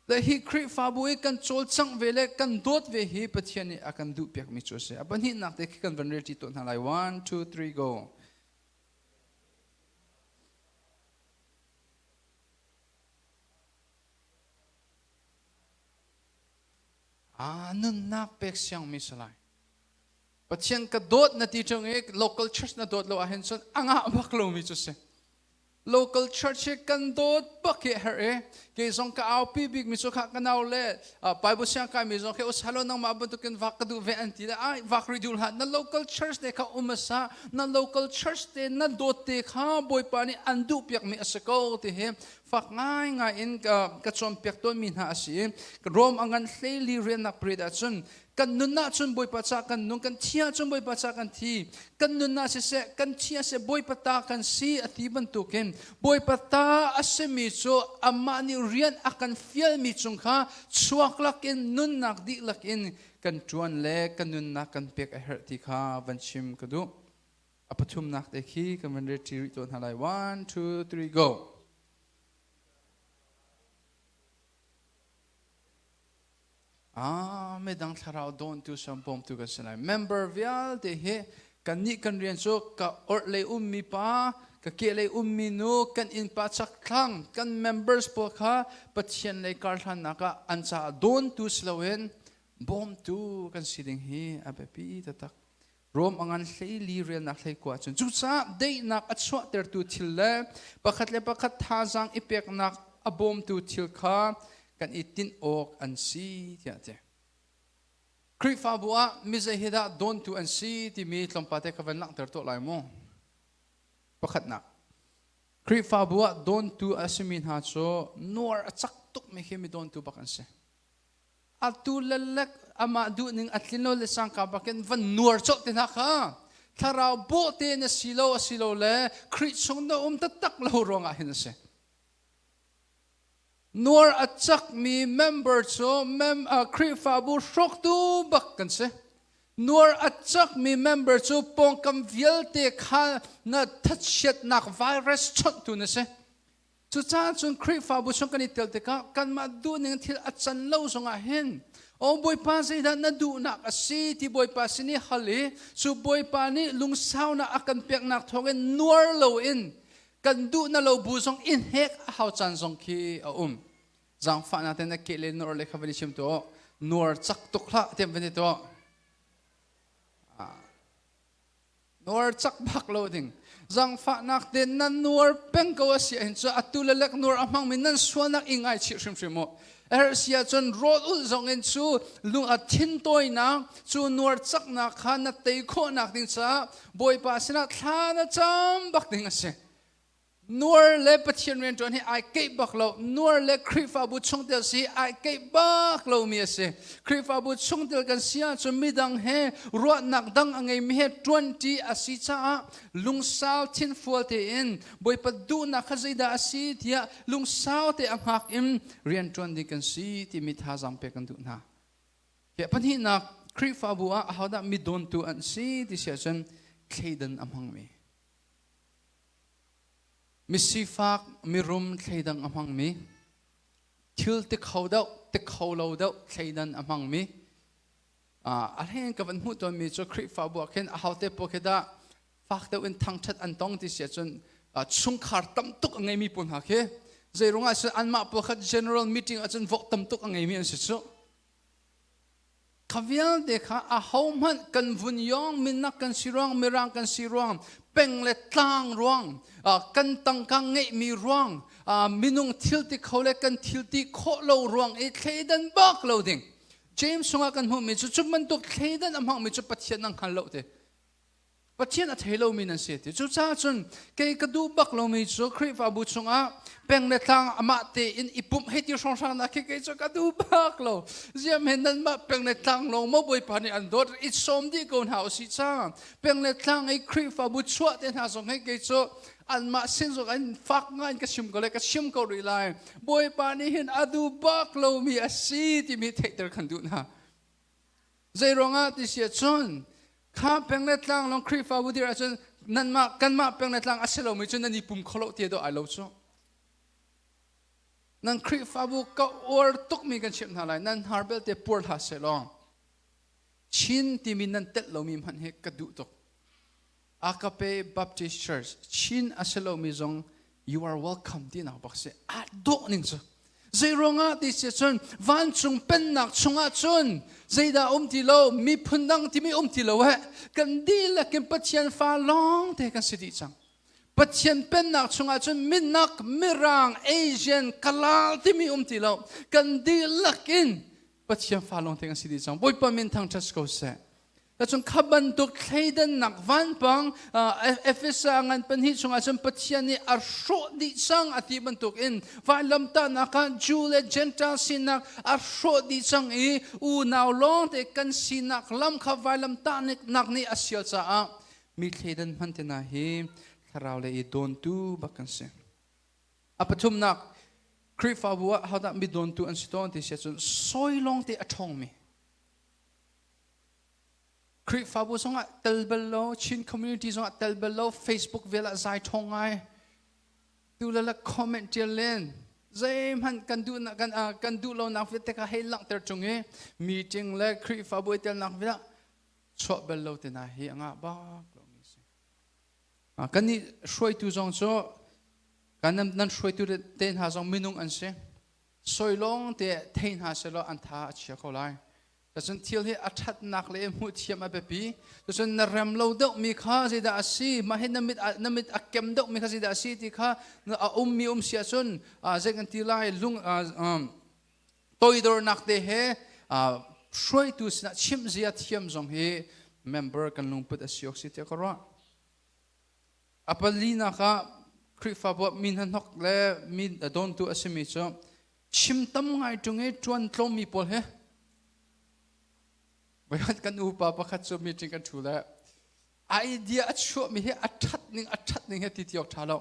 Le hi Khrihfabu i kan cawlcangh ve le kan dawt ve hi Pathian nih a kan duhpiakmi cu a si. A pahnihnak te khi kan van relṭi tuah hna lai. One, two, three, go. Ah, nunnak pek siangmi si lai. Pathian ka dawt na ti ṭung i local church na dawt lo ahhin cun a ngah bak lomi cu si. Local church hi kan dawt bak hi a herh i Ke zong ka aupi bik mi cu kha ka nau le Bible siang kai mi zong khi usalo nangmah bantukin vak ka duh ve an ti le ai vak ri dul hlah na local church te kha um asa na local church te na dawt te kha Bawipa nih an duh piak mi a si ko ti hi fak ngai ngai in ka cawnpiak tawn mi hna a si i Rom a ngan hleili riannak prit ahcun kan nun ahcun Bawipa ca kan nung, kan thi ahcun Bawipa ca kan thi, kan nun ah siseh kan thi ah siseh Bawipa ta kan si a ti bantukin Bawipa ta a simi cu amah nih rian a kan fialmi cung kha chuak lakin nunnak dihlak in kan ṭuan le kan nunnak kan pek a herh ti kha van chim ka duh. A pathumnak te khi kan van ret rih tawn hna lai. One, two, three, go. Ah, midang thlarau dawntu sawmbawmtu kan si lai. Member vialte hi kannih kan rian cu ka orhlei ummi pa, ka kehlei ummi nu, kan innpa chakthlang, kan members pawl kha Pathian lei karhlannak ah an caah dawntu si loin bawmtu kan si ding hi a biapi taktak. Rom a ngan hleili relnak hleikua cun cucaah daihnak a chuahtertu thil le pakhat le pakhat thazaang i peknak a bawmtu thil kha kan i tinh awk an si tiah a ti. Khrihfabu ah mizei hi dah dawntu an si timi tlawmpal te ka van langhter tuah lai mu. Pakhatnak, Khrihfabu ah dawntu a simi hna cu nuar a cak tukmi khi mi dawntu bak an si. Atu lelek amah duhning a tlin lo le sangka bakin van nuar colh te hna kha thlarau bawh te na si lo a si lo le Khrih chung na um taktak lo ruangah hin a si. Nuar a cakmi member cu mem, Khrihfabu hrawktu bak kan si. Nuar a cakmi member cu pawngkam vialte kha na thachiatnak virus chawnhtu na si. Cucaah cun Khrihfabu chung kan i tel tikah kanmah duhning thil a can lo zongah hin aw Bawipa zeidah na duhnak a si ti Bawipa sin i hal i cu Bawipa nih lungsaunak a kan peknak thawngin nuar loin kan duh na lo bu zong in hek a hau caan zong khi a um. Zaangfahnak ten na ke le nuar le kha van i chim tuah. Nuar cak tuk hlah tiah van i tuah. Nuar cak bak lo ding. Zangfahnak te nan nuar peng ko a si ahhin cu atu le lek nuar a hmangmi nan sualnak i ngaichih hrimhrim u. Herh si ahcun rawl ulh zong in cu lung a thin tawinak cu nuar caknak kha na tei khawhnak ding caah Bawipa sinah thla na cam bak ding a si. Nuar le Pathian rianṭuan hi ai keih bak lo. Nuar le Khrihfabu chungtel si ai keih bak lomi a si. Khrihfabu chungtel kan si ahcun midang he ruahnak dang a ngeimi he ṭuanṭi a si caah lungsau thinfual tein Bawipa duhnak kha zeidah a si tiah lungsau te a hngak in rianṭuan ding kan si timi thazaang pek kan duh hna. Hi pahnihnak Khrihfabu ah ahodah mi dawntu an si ti si ahcun thleidan a hmangmi. Misifak mirum thleidang a hmangmi, thil ti kho deuh, ti kho lo deuh thleidan a hmangmi, a hleng ka van hmuh tawnmi cu Khrihfabu ah khin ahote paoh khi dah fak deuh in thangṭhat an tong ti si ahcun chungkhar tam tuk a ngeimi pawl hna khi zeiruangah cun anmah pawl kha general meeting ahcun vok tam tuk a ngeimi an si cu. Kha vialte kha ahohmanh kan vun yong, minak kan si ruang, mirang kan si ruang, peng le tlang ruang, kan tangka ngeihmi ruang, minung thil ti kho le kan thil ti khawh lo ruang i thleidan bak lo ding. James chungah kan hmuhmi cu cu bantuk thleidan a hmangmi cu Pathian an hngal lo ti. Pathian a thei lomi nan si ti. Cucaah cun kei ka duh bak lomi cu Khrihfabu chungah peng le tlang amah tein i pumh hei ti hrawnghrang nak khi kei cu ka duh bak lo. Ziam he nanmah peng le tlang lawng maw Bawipa nih an dawt i sawm dih ko hna usih ca. Peng le tlang i Khrihfabu chuah te hna zong hei kei cu anmah sin zong in fak ngai in ka chim ko le ka chim ko rih lai. Bawipa nih hin a duh bak lomi a si timi theihter kan duh hna. Zeiruangah ti si ahcun kha peng le tlang lawng Khrihfabu dir ahcun nanmah kanmah peng le tlang a si lomi cu nan i pum kho lo ti dawh ai lo cu. Nan Khrihfabu ka uar tukmi kan chimh hna lai. Nan hnar belte puar hlah seh law Chin timi nan telh lomi hmanh hi ka duh tuk. Agape Baptist Church Chin a si lomi zong you are welcome ti nak bak si. A dawh ning cu. Zei ruangah ti si cun vancung pennak chungah cun zeidah um ti lo miphun dang timi um ti lo he kan dihlak in Pathian fa lawng te kan si dih cang. Pathian pennak chungah cun minak, mirang, Asian, Kalal timi um ti lo. Kan dihlak in Pathian fa lawng te kan si dih cang. Bawipa min thangṭhat si ko seh. Cun kha bantuk thleidannak vanpang Efesa ngan pahnih chungah cun Pathian nih a hrawh dih cang a ti bantukin vailamtahnak ah Jew le Gentile sinak a hrawh dih cang i unau lawngte kan sinak lam kha vailamtahnak nih a sial caah mi thleidan hman te hna hi thlarau lei i dawntu bak kan si. A pathumnak, Khrihfabu ah hodah mi dawntu an si tawn ti si ahcun sawi lawngte a ṭhawngmi. Khrihfabu zongah tel bal lo, Chin community zongah tel bal lo, Facebook vel ah zai ṭhawng ngai. Tu le le comment ṭial len. Zeihmanh kan duh kan kan duh lonak vialte kha hei langhter ṭung i meeting le Khrihfabu i telnak vial ah chuah bal lo te hna hi a ngah bak lomi si. Kan nih hruaitu zong cu kan nan hruaitu te hna zong minung an si. Soi lawng te thei hna selaw an tha a chia ko lai. Cun thil hi a ṭhatnak le hmuh thiam a biapi. Cun na rem lo deuhmi kha zeidah a si, mah hi na mit na mit a kem deuhmi kha zeidah a si ti kha a ummi um si ahcun zei kan ti lai lung toidornak te he hruaitu sinah chimh zia thiam zong hi member kan lungput a si awk si tiah ka ruah. A palinak ah Khrihfabu ah mi hnahnok le mi dawntu a simi cu chim tam ngai ṭung i ṭuan tlawmmi pawl he voikhat kan upa pakhat cu meeting kan ṭhu le idea a chuahmi hi a ṭhat ning a ṭhat ning he ti ti awk ṭha lo.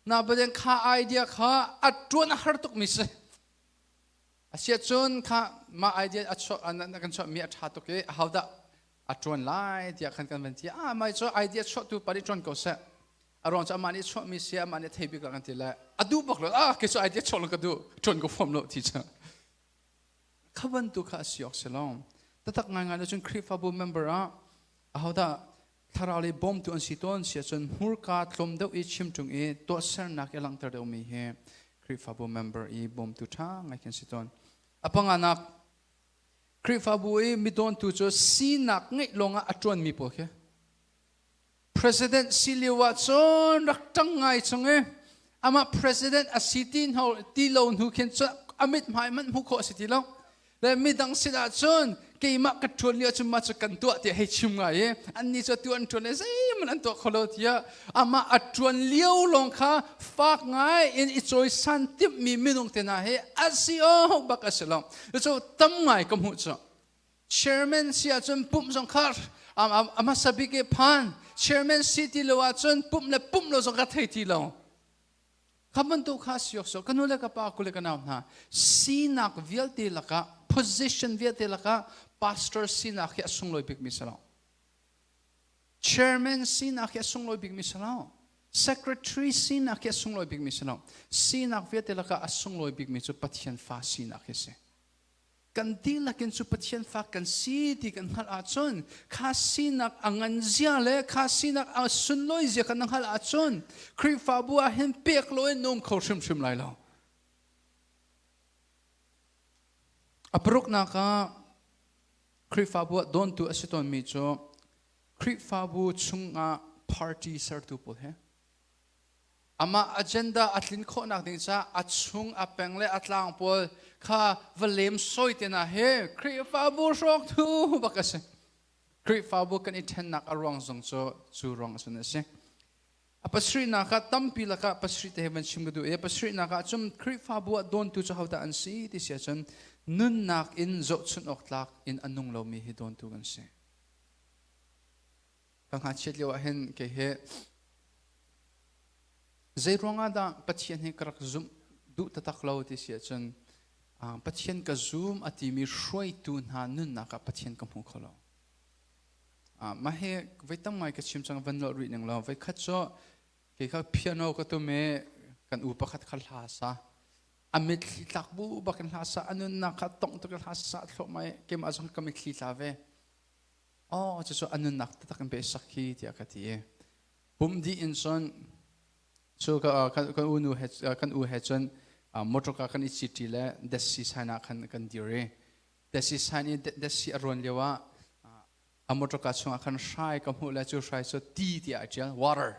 Na baden kha idea kha a ṭuan a har tukmi si. Asiahcun kha mah idea a chuah kan chuahmi a ṭha tuk i ahodah a ṭuan lai tiah khan kan van ti. Ah mai cu idea chuahtu pa nih ṭuan ko seh. A ruang cu amah nih chuahmi si amah nih thei bik la kan ti le a duh bak lo ah kei cu idea chuah lo ka duh ṭuan ko fom lo ti cu. Kha bantuk kha a si awk si lo. Tatak ngaingai cun Khrihfabu member ah ahodah thlarau lei bawmtu an si tawn si ahcun hmurka tlawm deuh i chim ṭung i tuahsernak i langhter deuhmi hi Khrihfabu member i bawmtu ṭha ngai kan si tawn. A panganak Khrihfabu i midawntu cu sinak ngeih lawngah a ṭuanmi pawl khi President si lio ah cun rak ṭang ngai chung i amah president a si ti ti lo hnu khin cun a mithmai hmanh hmuh khawh a si ti lo. Le midang sinah cun keimah ka ṭuan lio cun mah cu kan tuah tiah hei chim ngai i annih cu atu an ṭuan le zeihmanh an tuah kho lo tiah amah a ṭuan lio lawng kha fak ngai in i cawisan timhmi minung te hna hi a si awk bak a si lo. Cucu tam ngai ka hmuh cu. Chairman si ahcun pumh zong kha a hmasa bik i phan. Chairman si ti lo ahcun pumh le pumh lo zong ka thei ti lo. Kha bantuk kha si awk so ka nu le ka pa kule ka nau hna sinak vialte lakah position vialte lakah pastor sinak hi a sunglawi bikmi si lo. Chairman sinak hi a sunglawi bikmi si lo. Secretary sinak hi a sunglawi bikmi si lo. Sinak vialte lakah a sunglawi bikmi cu Pathian fa sinak hi si. Kan dihlak in cu Pathian fa kan si ti kan hngalh ahcun kha sinak a ngan zia le kha sinak a sunlawi zia kan hngalh ahcun Khrihfabu ah hin pek loin na um kho hrimhrim lai lo. A paruknak ah Khrihfabu ah dawntu a si tawnmi cu Khrihfabu chungah party sertu pawl he Amah agenda a tlin khawhnak ding caah a chung a peng le a tlang pawl kha va lem sawi te hna hi Khrihfabu hrawktu bak a si. Khrihfabu kan i ṭhennak a ruang zong cu cu ruang cun a si. A pasarihnak ah tampi lakah pasarih te he van chim ka duh i a pasarihnak ah cun Khrihfabu ah dawntu cu hodah an si ti si ahcun nunnak in zohchunh awk tlak in a nung lomi hi dawntu kan si. Ka ngakchiat lio ah hin kei hi zei ruangah dah Pathian hi ka rak zumh duh taktak lo ti si ahcun Pathian ka zum a timi hruaitu hna nunnak ah Pathian ka hmu kho lo. Mah hi voi tam ngai ka chim cang van nolh rih ning law voi khat cu kei kha piano ka tum i kan u pakhat kha hla sa a mitthli tlak bu bakin hla sa a nunnak kha tongh tuk in hla sa thluahmah i keimah zong ka mitthli tla ve. Aw cucu a nunnak taktak in pe sak hi tiah ka ti i pum dih in cun cu kan u nu he kan u he cun motor car kan i cit le desi sign ah khan kan dir i desi sign i desi a ruan lio ah a motor car chungah khan hrai ka hmuh le cu hrai cu ti tiah a ṭial water.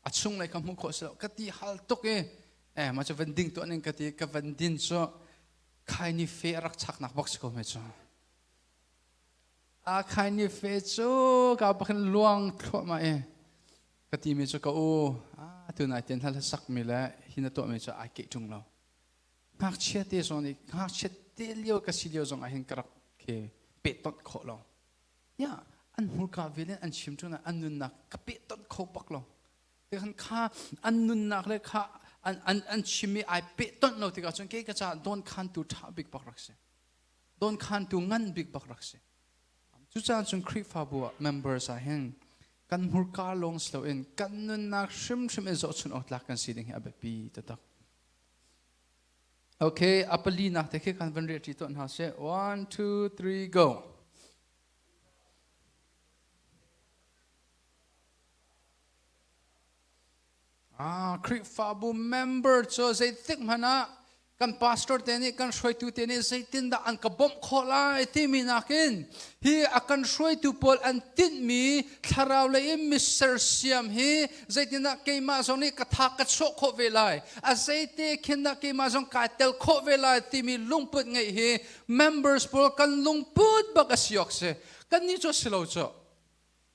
A chunglei kha hmuh khawh si lo. Ka ti hal tuk i eh ma cu van ding tuah ning ka ti ka van din cu khai ni fe a rak chaknak bak si ko me cu. A khai ni fe cu ka bakhin luang thluahmah i ka ti mi cu ka u a tu nai tian hal sak mi le hi na tuah mi cu ai keih ṭung lo. Ngakchia te zong nih ngakchia te lio ka si lio zong ah hin ka rak khi pehtonh khawh lo. Ya an hmurka vel in an chim ṭun an nunnak ka pehtonh kho bak lo. Tikhan kha an nunnak le kha an an an chim i ai pehtonh lo tikah cun kei ka caah dawnkhantu ṭha bik bak rak si. Dawnkhantu ngan bik bak rak si. Cucaah cun Khrihfabu ah members ah hin kan hmurka lawng si loin kan nunnak hrimhrim in zohchun awk tlak kan si ding hi a biapi taktak. Okay, a palinak te khi kan van rel ṭi tuah hna sih. One, two, three, go. Ah, Khrihfabu member cu zeitik hmanh ah kan pastor te nih kan hruaitu te nih zeitindah an ka bawmh khawh lai timi nakin hi a kan hruaitu pawl an tinhmi thlarau lei in mi sersiam hi zeitindah keimah zong nih ka tha ka chuah khawh ve lai a zeite khin dah keimah zong kai tel khawh ve lai timi lungput ngeih hi members pawl kan lungput bak a si awk si kan nih cu a si lo cu.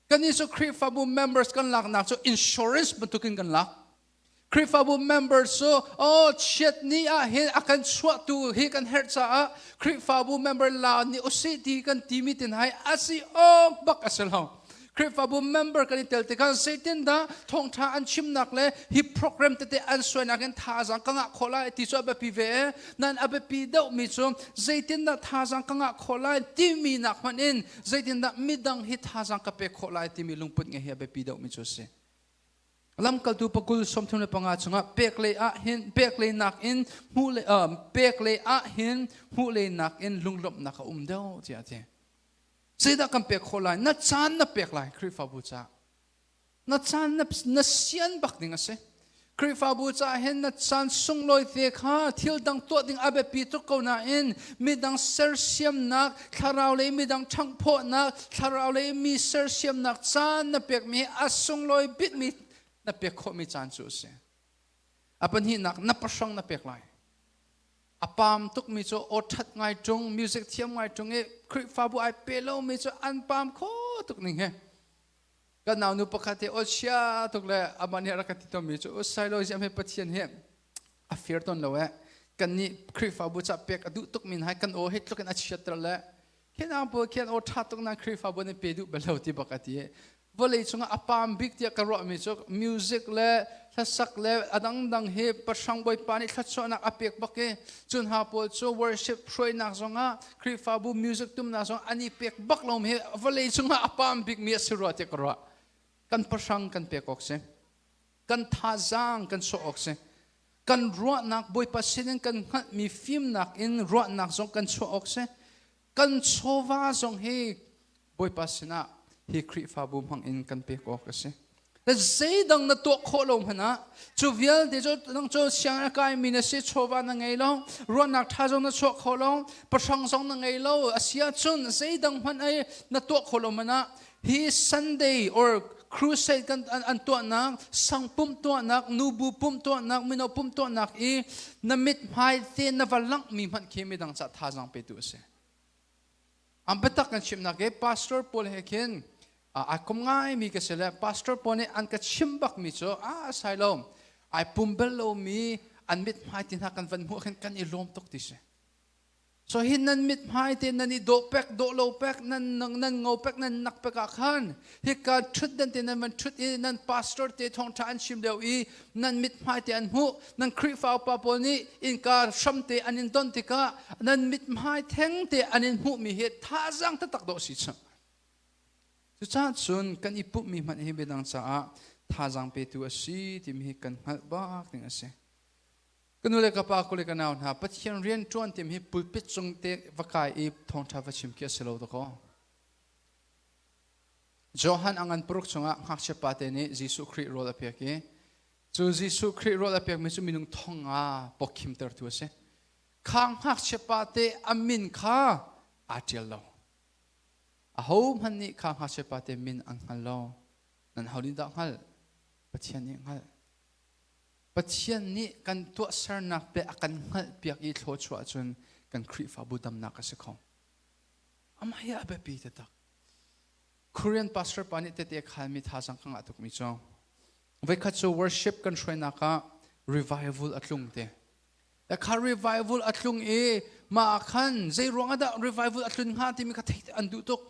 Kannih cu Khrihfabu members kan laknak cu insurance bantukin kan lak. Khrihfabu members cu oh chiat ni ah hin a kan chuahtu hi kan herh caah Khrihfabu member la ni usih ti kan timi tin hai asi awk bak a si lo. Khrihfabu member kan i tel tikah zeitindah thawngṭha an chimnak le hi program tete an suainak in thazaang ka ngah khawh lai ti cu a biapi ve e. Nan a biapi deuhmi cu zeitindah thazaang ka ngah khawh lai timi nak hmanh in zeitindah midang hi thazaang ka pek khawh lai timi lungput ngeih hi a biapi deuhmi cu a si. Lamkaltu pakul 35 chungah pek lei ah hin pek lei nakin hmuh le pek lei ah hin hmuh lei nakin lunglawmhnak a um deuh tiah a ti. Zeidah kan pek khawh lai? Na caan na pek lai Khrihfabu caah. Na caan na sian bak ding a si. Khrihfabu caah hin na caan sunglawi te kha thil dang tuah ding a biapi tuk ko nain midang sersiamnak, thlarau lei midang ṭhanghphawhnak, thlarau lei mi sersiamnak caan na pekmi a sunglawi bikmi na pek khawhmi caan cu a si. A pahnihnak na pahrang na pek lai. A paam tukmi cu aw ṭhat ngai ṭung, music thiam ngai ṭung i Khrihfabu ai pe lomi cu an paam kho tuk ning he. Kan naunu pakhat hi aw tuk le amah nih a rak ka ti tawnmi cu Sailo ziam hi Pathian hi a fir tawn lo eh kan nih Khrihfabu ca pek a duh tuk min hai kan aw hi tluk in a chiatter le khin ang pawl khian aw ṭha tuk nan Khrihfabu nih pe duh bal lo ti bak a ti. Vawlei cungah a paam bik tiah ka ruahmi cu music le hlasak le a dangdang hi pahrang bawipa nih thluachuahnak a pek bak i cun ha pawl cu worship hruainak zongah Khrihfabu music tumnak zong an i pek bak lo hi vawlei cungah a paam bikmi a si rua tiah ka ruah. Kan pahrang kan pek awk si. Kan thazaang kan sawh awk si. Kan ruahnak Bawipa sinin kan hngalhmi fimnak in ruahnak zong kan chuah awk si. Kan chawva zong hi Bawipa sinah hi Khrihfabu hmang in kan pek awk a si. Zeidang na tuah khawh lo hmanh ah cu vialte cu nang cu sianginn a kaimi na si, chawva na ngei lo, ruahnak ṭha zong na chuah kho lo, pahrang zong na ngei lo, a si ahcun zeidang hmanh ai na tuah khawh lo hmanh ah hi Sunday or crusade kan an tuahnak, sang pumh tuahnak, nubu pumh tuahnak, mino pumh tuahnak i na mithmai te na va langhmi hmanh khi midang ca thazaang petu a si. An biatak kan chimnak i pastor pawl he khin ai kom ngaimi ka si le pastor pawl nih an ka chim bakmi cu a sai lo ai pum bel lomi an mithmai ti hna kan van hmuh khin kan i lawm tuk ti si. So hi nan mithmai te nan i dawh pek dawh lo pek nan nan ngo pek nan nak pek ah khan hika ṭhut dan te nan van ṭhut i nan pastor te thawngṭha an chim lio i nan mithmai te an hmuh nan Khrihfa upa pawl nih innka hramte an in don tikah nan mithmai thengte an in hmuhmi hi thazaang taktak dawh si chang. Cucaah cun kan i pumhmi hmanh hi midang caah thazaang petu a si timi hi kan hngalh bak ding a si. Ka nu le ka pa, kule ka nau hna, Pathian rian ṭuan timi hi pulpit cung te va kai i thawngṭha va chim khi a si lo dakaw. Johan a ngan paruk chungah ngakchia pate nih Jesuh Khrih rawl a pek i Cu Jesuh Khrih rawl a pekmi cu minung thong nga pawkhimtertu a si. Kha ngakchia pate a min kha aa ṭial lo. Ahohmanh nih kha ngakchia pate min an hngal lo. Nan ho nih dah hngalh? Pathian nih hngalh. Pathian nih kan tuahsernak te a kan hngalhpiak i thluachuah cun kan Khrihfabu damnak a si kho. Amah hi a biapi taktak. Korean pastor pa nih tete khalmi thazang ka ngah tukmi cu voikhat cu worship kan hruainak ah revival a tlung te. Kha revival a tlung i mah ah khan zei ruang ah dah revival a tlun hnga timi kha theih an duh tuk.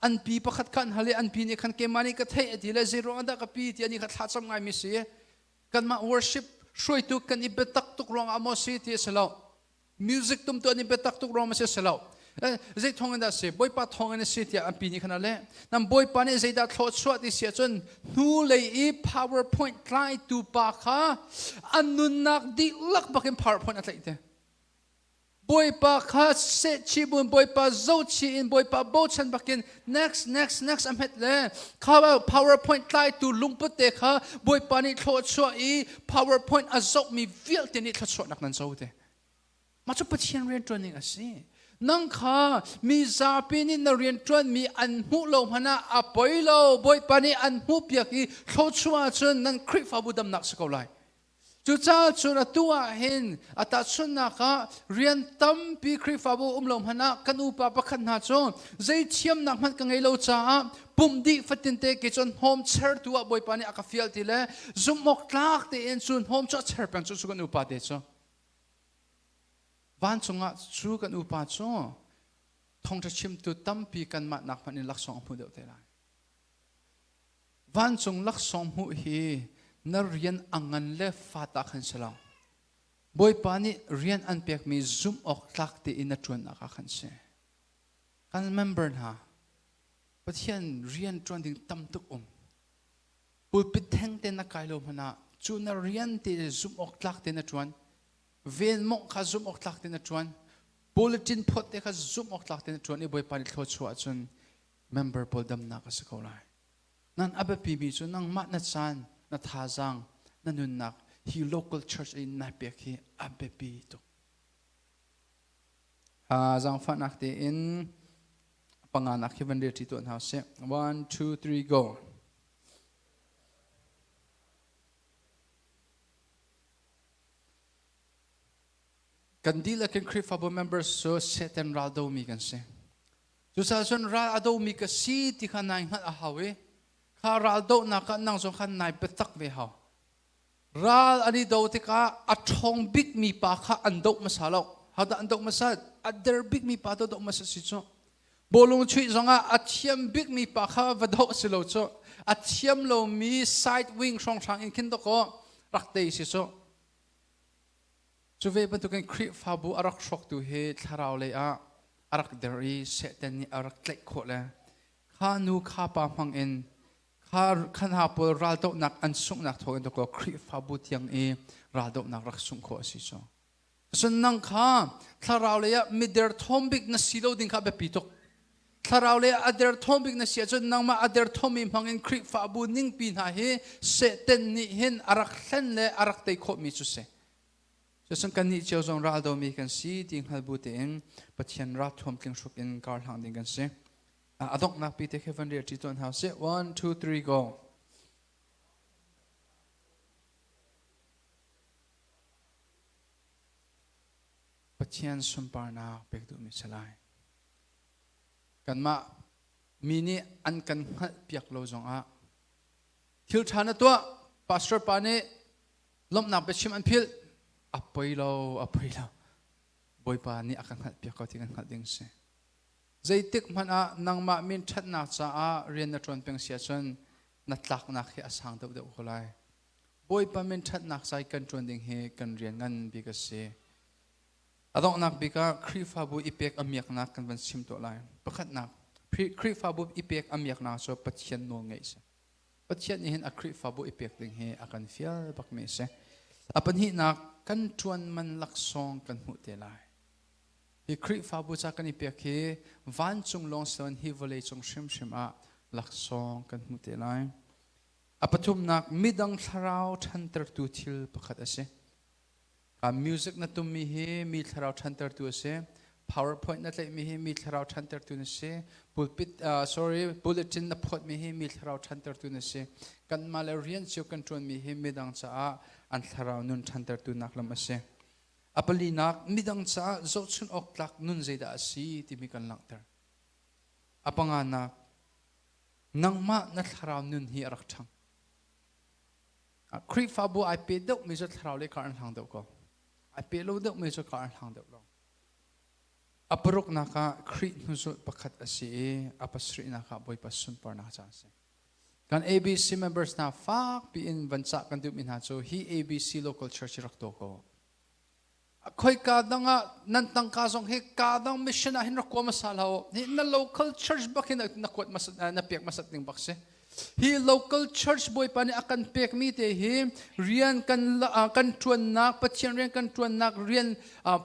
An pi pakhat kha an hal i an pi nih khan keimah nih ka theih a ti le zei ruang ah dah ka pi ti ani kha thlacam ngaimi si. Kanmah worship hruaitu kan i biatak tuk ruang ah maw si ti a si lo. Music tumtu an i biatak tuk ruang a si lo. Zei thawng in dah si? Bawipa thawng in a si tiah an pi nih khan a leh. Nam Bawipa nih zeidah thlawhchuah ti si ahcun hnulei i PowerPoint tlaitu pa kha an nunnak dihlak bakin PowerPoint a tlaih te. Bawipa kha sehchih bun Bawipa zohchih in Bawipa bochan bakin next next next a hmet le kha PowerPoint tlaitu lungput te kha Bawipa nih thlawhchuah i PowerPoint a zohmi vialte nih thluachuahnak nan co te. Mah cu Pathian rianṭuan ning a si. Nang kha mi zapi nih na rianṭuanmi an hmuh lo hmanh ah a poi lo. Bawipa nih an hmuhpiak i thluachuah ahcun nan Khrihfabu damnak si ko lai. Cucaah cun atu ah hin a tahchunhnak ah rian tampi Khrihfabu um lo hmanh ah kan upa pakhat hna cu zei thiamnak hmanh ka ngei lo caah pumh dih fatinte ke cun hnawm chertu ah Bawipa nih a ka fial ti le zumh awk tlak tein cu hnawm cu a cher peng cu cu kan upa te cu. Vancung ah cu kan upa cu thawngṭha chimtu tampi kanmah nak hmanh in laksawng a hmu deuh te lai. Vancung laksawng hmuh hi na rian a ngan le fa ta khan si lo. Bawipa nih rian an pekmi zumh awk tlak tein na ṭuannak ah khan si. Kan member hna, Pathian rian ṭuan ding tam tuk um. Pulpit theng te na kai lo hmanh ah cu na rian te zumh awk tlak te na ṭuan. Ven mawngh kha zumh awk tlak te na ṭuan. Bulletin phawt te kha zumh awk tlak te na ṭuan i Bawipa nih thluachuah ahcun member pawl damnak a si ko lai. Nan a biapimi cu nangmah na caan, na thazaang, na nunnak hi local church in nai pek hi a biapi tuk. Zaangfahnak tein panganak hi van rel ṭi tuah hna usih. One, two, three, go. Kan dihlak in Khrihfabu members cu Satan ral domi kan si. Cucaah cun ral a domi ka si ti kha nai hngalh a hau i kha ral dohnak ah nang zong khan nai biatak ve hau. Ral an i do tikah a ṭhawng bikmi pa kha an doh hmasa lo. Hodah an doh hmasa? A der bikmi pa tu doh hmasa si cu. Bawlung chuih zongah a thiam bikmi pa kha va doh si lo cu. A thiam lomi side wing hrawnghrang in khin dawkaw rak tei si cu. Cu ve bantukin Khrihfabu a rak hrawktu hi thlarau lei ah a rak der i Satan nih a rak tlaih khawh le kha nu kha pa hmang in kha kha hna pawl raldohnak an sunghnak thawng in dawkaw Khrihfabu tiang i raldohnak rak sungh khawh a si cu. Cun nang kha thlarau lei ah mider thawm bik na si lo ding kha biapi tuk. Thlarau le a derthawm bik na si ahcun nangmah a derthawmmi hmang in Khrihfabu ningpi hna hi Satan nih hin a rak hlen le a rak tei khawhmi cu si. Cucun kannih cio zong raldomi kan si ti hngal bu tein Pathian ralthuam tling hruk in kar hlang ding kan si. A donghnak pi te khi van rel ṭi tuan hau sih. One, two, three, go. Pathian sunparnak pek duhmi si lai. Kanmah mi nih an kan hngalhpiak lo zongah thil ṭha na tuah, pastor pa nih lawmhnak biachim an philh, a poi lo, a poi lo. Bawipa nih a kan hngalhpiak ko ti kan hngalh ding si. Zeitik hmanh ah nangmah min ṭhatnak caah rian na ṭuan peng si ahcun na tlaknak hi a sang deuhdeuh ko lai. Bawipa min ṭhatnak ca i kan ṭuan ding hi kan rian ngan bik a si. A donghnak bik ah Khrihfabu i pek a miaknak kan van chim tuah lai. Pakhatnak, Khrihfabu i pek a miaknak cu Pathian nawl ngeih a si. Pathian nih hin a Khrihfabu i pek ding hi a kan fial bakmi a si. A pahnihnak, kan ṭuan man laksawng kan hmuh te lai. Hi Khrihfabu ca kan i pek hi vancung lawng si loin hi vawlei cung hrimhrim ah laksawng kan hmuh te lai. A pathumnak, midang thlarau ṭhantertu thil pakhat a si. Music na tummi hi mi thlarau ṭhantertu a si. PowerPoint na tlaihmi hi mi thlarau ṭhantertu na si. Pulpit, sorry, bulletin na phawtmi hi mi thlarau ṭhantertu na si. Kanmah le rian cio kan ṭuanmi hi midang caah an thlarau nun ṭhantertu nak lam a si. A palinak, midang caah zohchunh awk tlak nun zeidah a si timi kan langhter. A panganak, nangmah na thlarau nun hi a rak ṭhang. Khrihfabu ai pe deuhmi cu thlarau lei kar an hlang deuh ko. Ai pe lo deuhmi cu kar an hlang deuh lo. A paruknak ah Khrih hnuzulh pakhat a si i a pasarihnak ah Bawipa sunparnak ca a si. Kan ABC members hna fakpi in van cah kan duhmi hna cu hi ABC local church hi rak tuah ko. Khoika dang ah nan tangka zong hi ka dang mission ah hin rak kua hmasa hlah Hi na local church bak hin na kuat na pek hmasat ding bak si. Hi local church Bawipa nih a kan pekmi te hi rian kan kan ṭuannak Pathian rian kan ṭuannak rian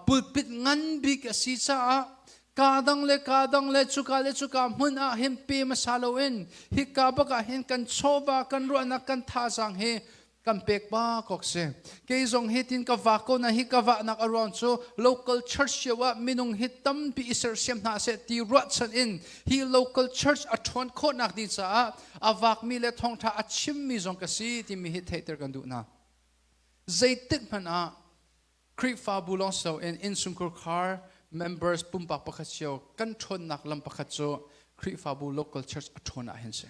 pulpit ngan bik a si caah ka dang le ka dang le cuka le cuka hmun ah hin pe hmasa loin hika bak ah hin kan chawva kan ruahnak kan thazaang hi kan pek ba kok si. Kei zong hi tin ka va ko na hi ka va nak a ruang cu local church cio ah minung hi tampi i sersiam hna seh ti ruahchan in hi local church a ṭhawn khawhnak ding caah a vakmi le thawngṭha a chimmi zong ka si timi hi theihter kan duh hna. Zeitik hmanh ah Khrihfabu lawng si loin innchungkhar khar members pumpak pakhat cio kan ṭhawnnak lam pakhat cu Khrihfabu local church a ṭhawn ah hin si.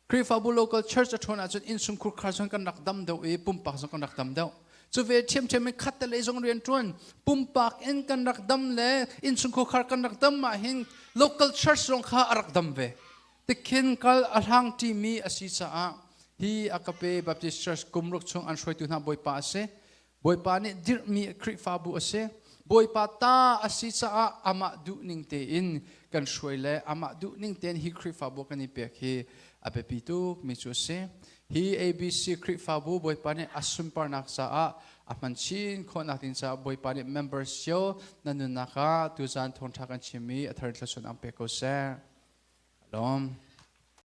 Khrihfabu local church a ṭhawn ahcun innchungkhur khar zong kan rak dam deuh i pumpak zong kan rak dam deuh. Cu ve ṭhiamṭhiam in khat te lei zong rian ṭuan pumpak in kan rak dam le innchungkhur khar kan rak dam ah hin local church zong kha a rak dam ve. Tikhin kal a hlang ṭimi a si caah hi Agape Baptist Church kumruk chung an hruaitu hna Bawipa a si. Bawipa nih dirhmi Khrihfabu a si. Bawipa ta a si caah amah duhning tein kan hruai le amah duhning tein hi Khrihfabu kan i pek hi a biapi tuk mi cu a si. Hi ABC Khrihfabu Bawipa nih a sunparnak caah a hman chin khawhnak ding caah Bawipa nih members cio nan nunnak ah tuzaan thawngṭha kan chimmi a thar thluachuah an pek ko seh. Lawm.